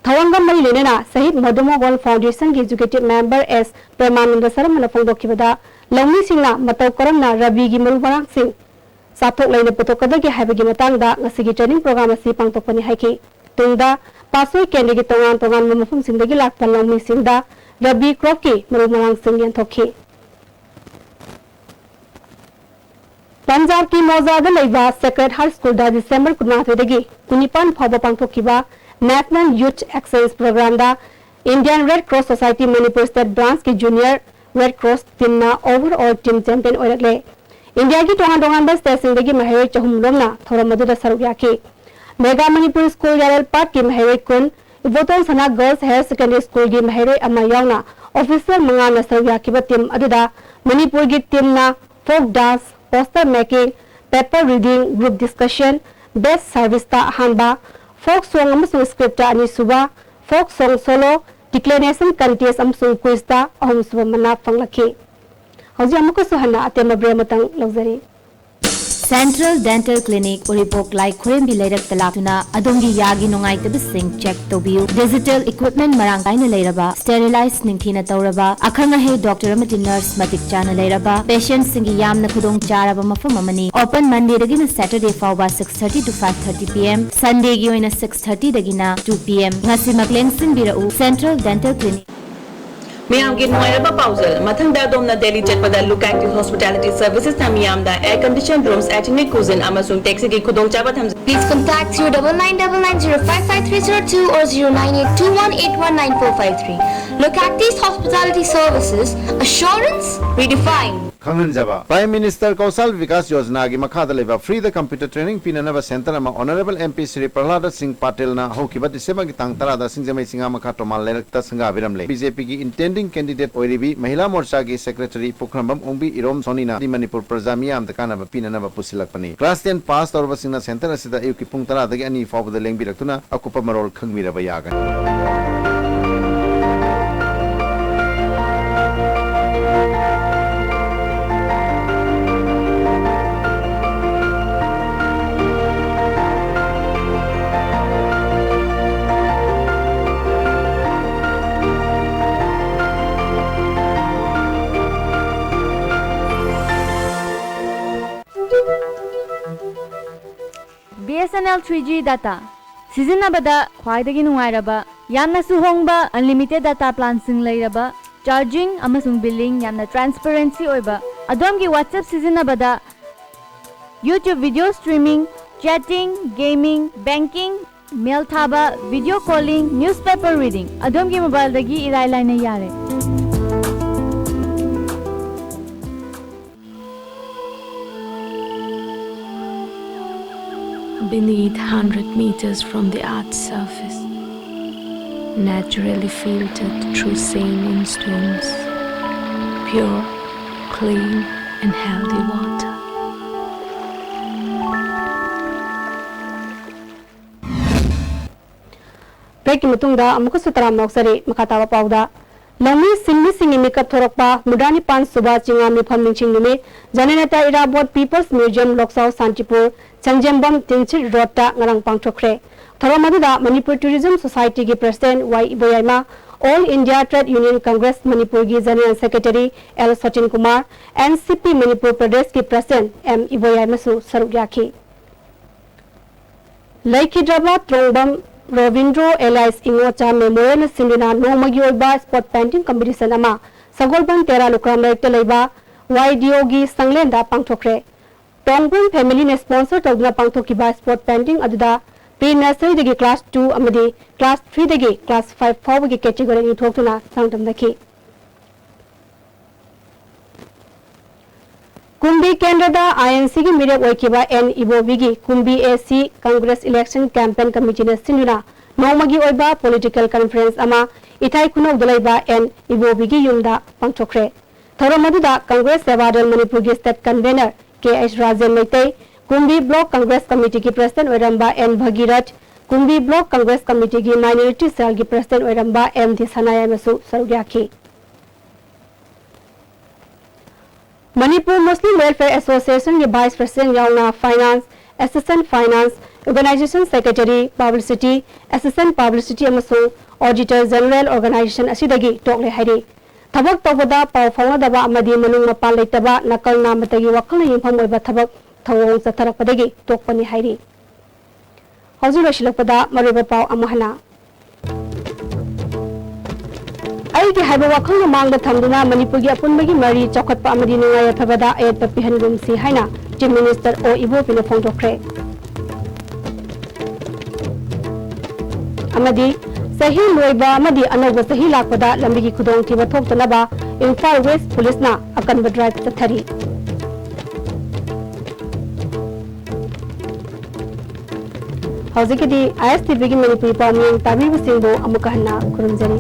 ꯊꯧꯔꯝꯒ ꯃꯔꯤ ꯂꯩꯅꯅ ꯁꯍꯤꯗ ꯃꯣꯗꯃꯣꯍꯟ ꯐꯥꯎꯟꯗꯦꯁꯟꯒꯤ ꯑꯦꯛꯖꯤꯀ꯭ꯌꯨꯇꯤꯚ ꯃꯦꯝꯕꯔ ꯑꯦꯁ ꯄ꯭ꯔꯦꯃꯥꯅꯟꯗ ꯁꯔꯃꯅ ꯐꯣꯡꯗꯣꯛꯈꯤꯕꯗ, ꯂꯧꯃꯤꯁꯤꯡꯅ ꯃꯇꯧ ꯀꯔꯝꯅ ꯔꯕꯤꯒꯤ ꯃꯔꯨ ꯃꯔꯥꯡꯁꯤꯡ ꯆꯥꯊꯣꯛ ꯂꯩꯅ ꯄꯨꯊꯣꯛꯀꯗꯒꯦ ꯍꯥꯏꯕꯒꯤ ꯃꯇꯥꯡꯗ ꯉꯁꯤꯒꯤ ꯇ꯭ꯔꯦꯅꯤꯡ ꯄ꯭ꯔꯣꯒ꯭ꯔꯥꯝ ꯑꯁꯤ ꯄꯥꯡꯊꯣꯛꯄꯅꯤ ꯍꯥꯏꯈꯤ꯫ ꯇꯨꯡꯗ ꯄꯥꯠꯁꯣꯏ ꯀꯦꯟꯗ꯭ꯔꯒꯤ ꯇꯣꯉꯥꯟ ꯇꯣꯉꯥꯟꯕ ꯃꯐꯝꯁꯤꯡꯗꯒꯤ ꯂꯥꯛꯄ ꯂꯧꯃꯤꯁꯤꯡꯗ ꯔꯕꯤ ꯀ꯭ꯔꯣꯞꯀꯤ ꯃꯔꯨ ꯃꯔꯥꯡꯁꯤꯡ ꯌꯦꯟꯊꯣꯛꯈꯤ꯫ ꯄꯟꯖꯥꯕꯀꯤ ꯃꯣꯖꯥꯗ ꯂꯩꯕ ꯁꯦꯀ꯭ꯔꯦꯠ ꯍꯥꯔꯠ ꯁ꯭ꯀꯨꯜꯗ ꯗꯤꯁꯦꯝꯕꯔ ꯀꯨꯟꯃꯥꯊꯣꯏꯗꯒꯤ ꯀꯨꯟꯅꯤꯄꯥꯟ ꯐꯥꯎꯕ ꯄꯥꯡꯊꯣꯛꯈꯤꯕ ꯅꯦꯁꯅꯦꯜ ꯌꯨꯊ ꯑꯦꯛꯁꯆꯦꯟꯖ ꯄ꯭ꯔꯣꯒ꯭ꯔꯥꯝꯗ Indian red cross society Manipur state ꯕ꯭ꯔꯥꯟꯆꯀꯤ ꯖꯨꯅꯤꯌꯔ ꯔꯦꯗ ꯀ꯭ꯔꯣꯁ ꯇꯤꯝꯅ ꯑꯣꯚꯔ ꯑꯣꯜ ꯇꯤꯝ ꯆꯦꯝꯄꯤꯌꯟ ꯑꯣꯏꯔꯛꯂꯦ꯫ ꯏꯟꯗꯤꯌꯥꯒꯤ ꯇꯣꯉꯥꯟ ꯇꯣꯉꯥꯟꯕ ꯁ꯭ꯇꯦꯠꯁꯤꯡꯗꯒꯤ ꯃꯍꯩꯔꯣꯏ ꯆꯍꯨꯝ ꯔꯣꯝꯅ ꯊꯧꯔꯝ ꯑꯗꯨꯗ ꯁꯔꯨꯛ ꯌꯥꯈꯤ꯫ ꯃꯦꯒꯥ ꯃꯅꯤꯄꯨꯔ ꯁ꯭ꯀꯨꯜ ꯌꯥꯔꯦꯜꯄꯥꯠꯀꯤ ꯃꯍꯩꯔꯣꯏ ꯀꯨꯟ, ꯏꯕꯣꯇꯣꯟ ꯁꯅꯥ ꯒꯔꯜꯁ ꯍꯥꯌꯔ ꯁꯦꯀꯦꯟꯗꯔꯤ ꯁ꯭ꯀꯨꯜꯒꯤ ꯃꯍꯩꯔꯣꯏ ꯑꯃ ꯌꯥꯎꯅ ꯑꯣꯐꯤꯁꯤꯌꯦꯜ ꯃꯉꯥꯅ ꯁꯔꯨꯛ ꯌꯥꯈꯤꯕ ꯇꯤꯝ ꯑꯗꯨꯗ ꯃꯅꯤꯄꯨꯔꯒꯤ ꯇꯤꯝꯅ folk dance, poster making, paper reading, group discussion, best ꯁꯥꯔꯚꯤꯁꯇ ꯑꯍꯥꯟꯕ, ꯐꯣꯛ ꯁꯣꯡ ꯑꯃꯁꯨꯡ ꯁ꯭ꯀ꯭ꯔꯤꯞꯇ ꯑꯅꯤꯁꯨꯕ, ꯐꯣꯛ ꯁꯣꯡ ꯁꯣꯂꯣ, ꯗꯤꯀ꯭ꯂꯦꯅꯦꯁꯟ ꯀꯟꯇꯦꯁ ꯑꯃꯁꯨꯡ ꯀ꯭ꯋꯤꯖꯇ ꯑꯍꯨꯝꯁꯨꯕ ꯃꯅꯥ ꯐꯪꯂꯛꯈꯤ꯫ ꯍꯧꯖꯤꯛ ꯑꯃꯨꯛꯀꯁꯨ ꯍꯟꯅ ꯑꯇꯦꯟꯕ ꯕ꯭ꯔꯦꯛ ꯑꯃꯇꯪ ꯂꯧꯖꯔꯤ꯫ Central Dental Clinic, ꯎꯔꯤꯄꯣꯛ ꯂꯥꯏ ꯈꯨꯔꯦꯝꯕꯤ ꯂꯩꯔꯛꯇ ꯂꯥꯛꯇꯨꯅ ꯑꯗꯣꯝꯒꯤ ꯌꯥꯒꯤ ꯅꯨꯡꯉꯥꯏꯇꯕꯁꯤꯡ ꯆꯦꯛ ꯇꯧꯕꯤꯌꯨ꯫ ꯗꯤꯖꯤꯇꯦꯜ ꯏꯀ꯭ꯋꯤꯞꯃꯦꯟ ꯃꯔꯥꯡ ꯀꯥꯏꯅ ꯂꯩꯔꯕ, ꯁ꯭ꯇꯦꯔꯤꯂꯥꯏꯖ ꯅꯤꯡꯊꯤꯅ ꯇꯧꯔꯕ, ꯑꯈꯪ ꯑꯍꯩ ꯗꯣꯛꯇꯔ ꯑꯃꯗꯤ ꯅꯔꯁ ꯃꯇꯤꯛ ꯆꯥꯅ ꯂꯩꯔꯕ, ꯄꯦꯁꯦꯟꯠꯁꯤꯡꯒꯤ ꯌꯥꯝꯅ ꯈꯨꯗꯣꯡ ꯆꯥꯔꯕ ꯃꯐꯝ ꯑꯃꯅꯤ꯫ ꯑꯣꯄꯟ ꯃꯟꯗꯦꯗꯒꯤꯅ ꯁꯦꯇꯔꯗꯦ ꯐꯥꯎꯕ six thirty to five thirty P M, ꯁꯟꯗꯦꯒꯤ ꯑꯣꯏꯅ six thirty ꯗꯒꯤꯅ two P M꯫ ꯉꯁꯤꯃꯛ ꯂꯦꯡꯁꯤꯟꯕꯤꯔꯛꯎ, Central Dental Clinic꯫ ꯃꯤꯌꯥꯝꯒꯤ ꯅꯨꯡꯉꯥꯏꯔꯕ ꯄꯥꯎꯖꯦꯜ꯫ ꯃꯊꯪꯗ ꯑꯗꯣꯝꯅ ꯗꯦꯜꯂꯤ ꯆꯠꯄꯗ Look Active Hospitality Servicesꯅ ꯃꯤꯌꯥꯝꯗ air conditioned rooms, ethnic cuisine ꯑꯃꯁꯨꯡ taxiꯒꯤ ꯈꯨꯗꯣꯡꯆꯥꯕ ꯊꯝꯖꯩ꯫ Please contact zero double nine double nine zero five five three zero two or zero nine eight two one eight one nine four five three. Look Active Hospitality Services, assurance redefined. ꯈꯪꯍꯟꯖꯕ, Prime Minister Kaushal Vikas Yojanagi ꯃꯈꯥꯗ ꯂꯩꯕ ꯐ꯭ꯔꯤꯗ computer training ꯄꯤꯅꯅꯕ centre ꯑꯃ Honourable M P Shri Prahlad Singh Patelꯅ ꯍꯧꯈꯤꯕ ꯗꯤꯁꯦꯝꯕꯔꯒꯤ ꯇꯥꯡ ꯇꯔꯥꯗ ꯁꯤꯡꯖꯃꯩ ꯆꯤꯉꯥꯃꯈꯥ Tomal ꯂꯩꯔꯛꯇ ꯁꯪꯒꯥꯕꯤꯔꯝꯂꯦ꯫ B J ꯄꯤꯒꯤ intending candidate ꯑꯣꯏꯔꯤꯕꯤ ꯃꯍꯤꯂꯥ ꯃꯣꯔꯆꯥꯒꯤ secretary ꯄꯨꯈ꯭ꯔꯝꯕꯝ ꯑꯣꯡꯕꯤ ꯏꯔꯣꯝ ꯁꯣꯅꯤꯅ ꯃꯅꯤꯄꯨꯔ ꯄ꯭ꯔꯖꯥ ꯃꯤꯌꯥꯝꯗ ꯀꯥꯟꯅꯕ ꯄꯤꯅꯅꯕ ꯄꯨꯁꯤꯜꯂꯛꯄꯅꯤ꯫ ꯀ꯭ꯂꯥꯁ ꯇꯦꯟ ꯄꯥꯁ ꯇꯧꯔꯕꯁꯤꯡꯅ ꯁꯦꯟꯇꯔ ꯑꯁꯤꯗ ꯑꯌꯨꯛꯀꯤ ꯄꯨꯡ ꯇꯔꯥꯗꯒꯤ ꯑꯅꯤ ꯐꯥꯎꯕꯗ ꯂꯦꯡꯕꯤꯔꯛꯇꯨꯅ ꯑꯀꯨꯞꯄ ꯃꯔꯣꯜ ꯈꯪꯕꯤꯔꯕ ꯌꯥꯒꯅꯤ꯫ ꯊ꯭ꯔꯤ ꯖꯤ data ꯁꯤꯖꯤꯟꯅꯕꯗ ꯈ꯭ꯋꯥꯏꯗꯒꯤ ꯅꯨꯡꯉꯥꯏꯔꯕ, ꯌꯥꯝꯅꯁꯨ ꯍꯣꯡꯕ unlimited data planꯁꯤꯡ ꯂꯩꯔꯕ, charging ꯑꯃꯁꯨꯡ billing ꯌꯥꯝꯅ transparency ꯑꯣꯏꯕ, ꯑꯗꯣꯝꯒꯤ WhatsApp ꯁꯤꯖꯤꯟꯅꯕꯗ YouTube video streaming, chatting, gaming, banking, mail ꯊꯥꯕ, video calling, newspaper reading ꯑꯗꯣꯝꯒꯤ mobileꯗꯒꯤ ꯏꯔꯥꯏ ꯂꯥꯏꯅ ꯌꯥꯔꯦ꯫ Beneath, hundred meters from the earth's surface, naturally filtered through saline stones, pure, clean, and healthy water. Breakꯀꯤ ꯃꯇꯨꯡꯗ ꯑꯃꯨꯛꯀꯁꯨ ꯇꯔꯥꯝꯅ ꯑꯣꯛꯆꯔꯤ꯫ ꯃꯈꯥ ꯇꯥꯕ ꯄꯥꯎꯗ, ꯂꯧꯃꯤ ꯁꯤꯟꯃꯤꯁꯤꯡꯒꯤ ꯃꯤꯀꯞ ꯊꯣꯔꯛꯄ ꯃꯨꯗ꯭ꯔꯥ ꯅꯤꯄꯥꯟ ꯁꯨꯕ ꯆꯤꯡꯉꯥ ꯃꯤꯐꯝ ꯅꯤꯡꯁꯤꯡ ꯅꯨꯃꯤꯠ, ꯖꯅꯅꯦꯇꯥ ꯏꯔꯥꯕꯣꯠ People's Museum, ꯂꯣꯛꯆꯥꯎ, ꯁꯥꯟꯇꯤꯄꯨꯔ, ꯁꯪꯖꯦꯝꯕꯝ, ꯇꯤꯟꯁꯤꯠ ꯔꯣꯗꯇ ꯉꯔꯥꯡ ꯄꯥꯡꯊꯣꯛꯈ꯭ꯔꯦ꯫ ꯊꯧꯔꯝ ꯑꯗꯨꯗ ꯃꯅꯤꯄꯨꯔ Tourism Societyꯒꯤ President Y Iboyaima, All India Trade Union Congress ꯃꯅꯤꯄꯨꯔꯒꯤ General Secretary L Sotin Kumar, N C P Manipur ꯄ꯭ꯔꯗꯦꯁꯀꯤ President ꯑꯦꯝ ꯏꯕꯣꯌꯥꯏꯃꯁꯨ ꯁꯔꯨꯛ ꯌꯥꯈꯤ꯫ ꯂꯩꯈꯤꯗ꯭ꯔꯕ ꯇ꯭ꯔꯣꯡꯕꯝ ꯔꯣꯕꯤꯟꯗ꯭ꯔꯣ alias ꯏꯉꯣꯆꯥ Memorialꯅ ꯁꯤꯟꯗꯨꯅ ꯅꯣꯡꯃꯒꯤ ꯑꯣꯏꯕ spot painting competition ꯑꯃ ꯁꯒꯣꯜꯕꯟ ꯇꯦꯔꯥ ꯂꯨꯀ꯭ꯔꯥꯝ ꯂꯩꯔꯛꯇ ꯂꯩꯕ ꯋꯥꯏ ꯗꯤ ꯑꯣꯒꯤ ꯁꯪꯂꯦꯟꯗ ꯄꯥꯡꯊꯣꯛꯈ꯭ꯔꯦ꯫ ꯇ꯭ꯔꯣꯡꯕꯝ familyꯅ sponsor ꯇꯧꯗꯨꯅ ꯄꯥꯡꯊꯣꯛꯈꯤꯕ spot painting ꯑꯗꯨꯗ pre nurseryꯗꯒꯤ class two ꯑꯃꯗꯤ class threeꯗꯒꯤ class five ꯐꯥꯎꯕꯒꯤ category ꯑꯅꯤ ꯊꯣꯛꯇꯨꯅ ꯆꯥꯡꯗꯝꯅꯈꯤ꯫ ꯀꯨꯝꯕꯤ ꯀꯦꯟꯗ꯭ꯔꯗ ꯑꯥꯏ ꯑꯦꯟ ꯁꯤꯒꯤ ꯃꯤꯔꯦꯞ ꯑꯣꯏꯈꯤꯕ ꯑꯦꯟ ꯏꯕꯣꯕꯤꯒꯤ ꯀꯨꯝꯕꯤ ꯑꯦ ꯁꯤ Congress Election Campaign Committeeꯅ ꯁꯤꯟꯗꯨꯅ ꯅꯣꯡꯃꯒꯤ ꯑꯣꯏꯕ political conference ꯑꯃ ꯏꯊꯥꯏ ꯈꯨꯅꯧꯗ ꯂꯩꯕ ꯑꯦꯟ ꯏꯕꯣꯕꯤꯒꯤ ꯌꯨꯝꯗ ꯄꯥꯡꯊꯣꯛꯈ꯭ꯔꯦ꯫ ꯊꯧꯔꯝ ꯑꯗꯨꯗ Congress ꯁꯦꯕꯥꯗꯜ ꯃꯅꯤꯄꯨꯔꯒꯤ state convener K H Rajen Meitei, Kumbi block Congress committeeꯒꯤ president ꯑꯣꯏꯔꯝꯕ N Bhagirath, Kumbi block Congress committeeꯒꯤ minority cellꯒꯤ president ꯑꯣꯏꯔꯝꯕ ꯑꯦꯝ ꯗꯤ ꯁꯅꯥꯌꯥꯏꯃꯁꯨ ꯁꯔꯨꯛ ꯌꯥꯈꯤ꯫ Manipur Muslim Welfare Associationꯒꯤ vice president ꯌꯥꯎꯅ finance, assistant finance, organization secretary, publicity, assistant publicity ꯑꯃꯁꯨꯡ auditor general organization ꯑꯁꯤꯗꯒꯤ ꯇꯣꯛꯂꯦ ꯍꯥꯏꯔꯤ꯫ ꯊꯕꯛ ꯇꯧꯕꯗ ꯄꯥꯎ ꯐꯥꯎꯅꯗꯕ ꯑꯃꯗꯤ ꯃꯅꯨꯡ ꯃꯄꯥꯟ ꯂꯩꯇꯕ ꯅꯥꯀꯜ ꯅꯥꯝꯃꯇꯒꯤ ꯋꯥꯈꯜꯅ ꯌꯨꯝꯐꯝ ꯑꯣꯏꯕ ꯊꯕꯛ ꯊꯧꯑꯣꯡ ꯆꯠꯊꯔꯛꯄꯗꯒꯤ ꯇꯣꯛꯄꯅꯤ ꯍꯥꯏꯔꯤ꯫ ꯍꯧꯖꯤꯛ ꯂꯣꯏꯁꯤꯜꯂꯛꯄꯗ ꯃꯔꯨꯑꯣꯏꯕ ꯄꯥꯎ ꯑꯃꯨꯛ ꯍꯟꯅ꯫ ꯑꯩꯒꯤ ꯍꯥꯏꯕ ꯋꯥꯈꯜꯅ ꯃꯥꯡꯗ ꯊꯝꯗꯨꯅ ꯃꯅꯤꯄꯨꯔꯒꯤ ꯑꯄꯨꯟꯕꯒꯤ ꯃꯔꯤ ꯆꯥꯎꯈꯠꯄ ꯑꯃꯗꯤ ꯅꯨꯡꯉꯥꯏ ꯌꯥꯏꯐꯕꯗ ꯑꯌꯦꯠꯄ ꯄꯤꯍꯟꯒꯨꯝꯁꯤ ꯍꯥꯏꯅ Chief Minister ꯑꯣ ꯏꯕꯣꯕꯤꯅ ꯐꯣꯡꯗꯣꯛꯈ꯭ꯔꯦ꯫ ꯑꯃꯗꯤ ꯆꯍꯤ ꯂꯣꯏꯕ ꯑꯃꯗꯤ ꯑꯅꯧꯕ ꯆꯍꯤ ꯂꯥꯛꯄꯗ ꯂꯝꯕꯤꯒꯤ ꯈꯨꯗꯣꯡꯊꯤꯕ ꯊꯣꯛꯇꯅꯕ ꯏꯝꯐꯥꯜ West Police ꯅ ꯑꯀꯟꯕ drive ꯆꯠꯊꯔꯤ꯫ ꯍꯧꯖꯤꯛꯀꯤꯗꯤ ISTV ꯒꯤ ꯃꯅꯤꯄꯨꯔꯤ ꯄꯥꯎꯃꯤ ꯇꯥꯕꯤꯕꯁꯤꯡꯕꯨ ꯑꯃꯨꯛꯀ ꯍꯟꯅ ꯈꯨꯔꯨꯝꯖꯔꯤ꯫